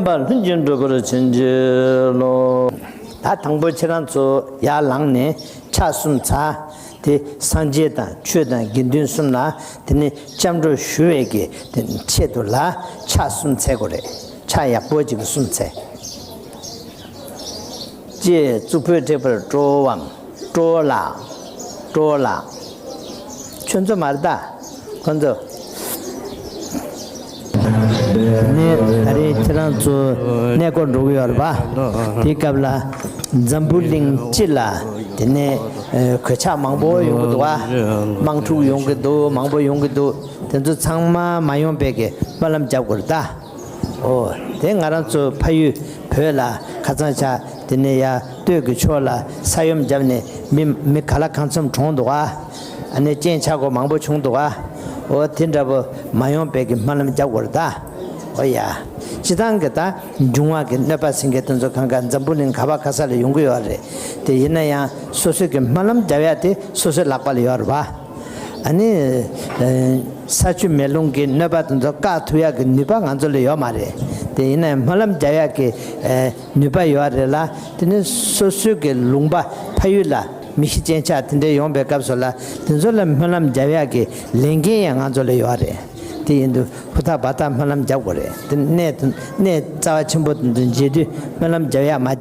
ཉམས་པ་ལྷུན་གྱིས་གྲུབ་པར་བྱིན་གྱིས་རློབས། ད་དང་པོ་ཁྱེད་རང་ཚོ་ཡར་ལངས་ནས་ཕྱག་གསུམ་འཚལ། དེ་སངས་རྒྱས་དང་ཆོས་དང་དགེ་འདུན་གསུམ་ལ་དེ་ནས་སྐྱབས་འགྲོ་ཞུ་བའི་གི་དེ་ཆེད་དུ་ལ་ཕྱག་གསུམ་འཚལ་དགོས་རེད། ཕྱག་ཡག་པོ་ཅིག་གསུམ་འཚལ། ཅེས་གཙུག་ཕུད་བྲེགས་པར་སྤྲོའམ། སྤྲོ་ལགས། སྤྲོ་ལགས། ཁྱོད་ཚོ་མ་རེད་ད། ཁོ་ཚོ། ནས་ད་རེས་ཁྱེད་རང་ཚོ་གནས་སྐོར་འགྲོ་གི་ཡོད་རེད་པ། དེའི་སྐབས་ལ་འཛམ་བུ་གླིང་སྤྱི་ལ་དེ་ནས་གོད་ཆག་མང་པོ་ཡོང་གི་འདུག་བ། དམག་འཁྲུག་ཡོང་གི་འདུག་མང་པོ་ཡོང་གི་འདུག་དེ་ཚོ་ཚང་མ་མ་ཡོང་བའི་གི་སྨོན་ལམ་རྒྱབ་དགོས་རེད་ད། ཨོ། དེ་ང་རང་ཚོ་ཕ་ཡུལ་བོད་ལ་ཁ་སང་ཆ་དེ་ནས་ཡ་སྟོད་ཀྱི་ཕྱོགས་ལ་ས་ཡོམ་བརྒྱབ་ནས་མི་མི་ག་ལ་གང་འཚམ་གྲོངས་འདུག་ཨ། ཨ་ནི་རྐྱེན་ཆག་སྒོ་མང་པོ་བྱུང་འདུག་ཨ། ཨོ་དེ་འདྲ་པོ་མ་ཡོང་བའི་གི་སྨོན་ལམ་རྒྱབ་དགོས་རེད་ད། ཨོ་ཡ། སྤྱི་བཏང་གི་ད་འབྱུང་བ་གི་གནོད་པ་ཟིན་གི་དེ་ཚོ་གང་ག་འཛམ་བུ་གླིང་ག་བ་ག་ས་ལ་ཡོང་གི་ཡོད་རེད། དེ་ཡིན་ན་ཡང་སོ་སོའི་གི་སྨོན་ལམ་རྒྱབ་ཡ་དེ་སོ་སོའི་ལག་པ་ལ་ཡོད་རེད་བ། ཨ་ནི། ས་ཆུ་མེ་རླུང་གི་གནོད་པ་དེ་ཚོ་བཀག་ཐུབ་ཡག་གི་ནུས་པ་ང་ཚོ་ལ་ཡོད་མ་རེད། དེ་ཡིན་ན་ཡང་སྨོན་ལམ་རྒྱག་ཡག་གི་ནུས་པ་ཡོད་རེད་ལ། དེ་ནི་སོ་སོའི་གི་ལུང་པ་ཕ་ཡུལ་ལ་མི་ཤི་རྐྱེན་ཆག་དེ་འདྲའི་ཡོང་པའི་སྐབས་སུ་ལ་དེ་ཚོ་ལ་སྨོན་ལམ་རྒྱག་ཡག་གི་ལས་འགན་ཡང་ང་ཚོ་ལ་ཡོད་རེད། དེ་ཡིན་དུས་ཧུར་ཐག་འབད་ཐག་སྨོན་ལམ་རྒྱག་དགོས་རེད། དེ་གནས་གནས་རྩ་བ་ཆེན་པོ་དེ་ཚོ་མཇལ་དུས་སྨོན་ལམ་རྒྱག་ཡག་མ་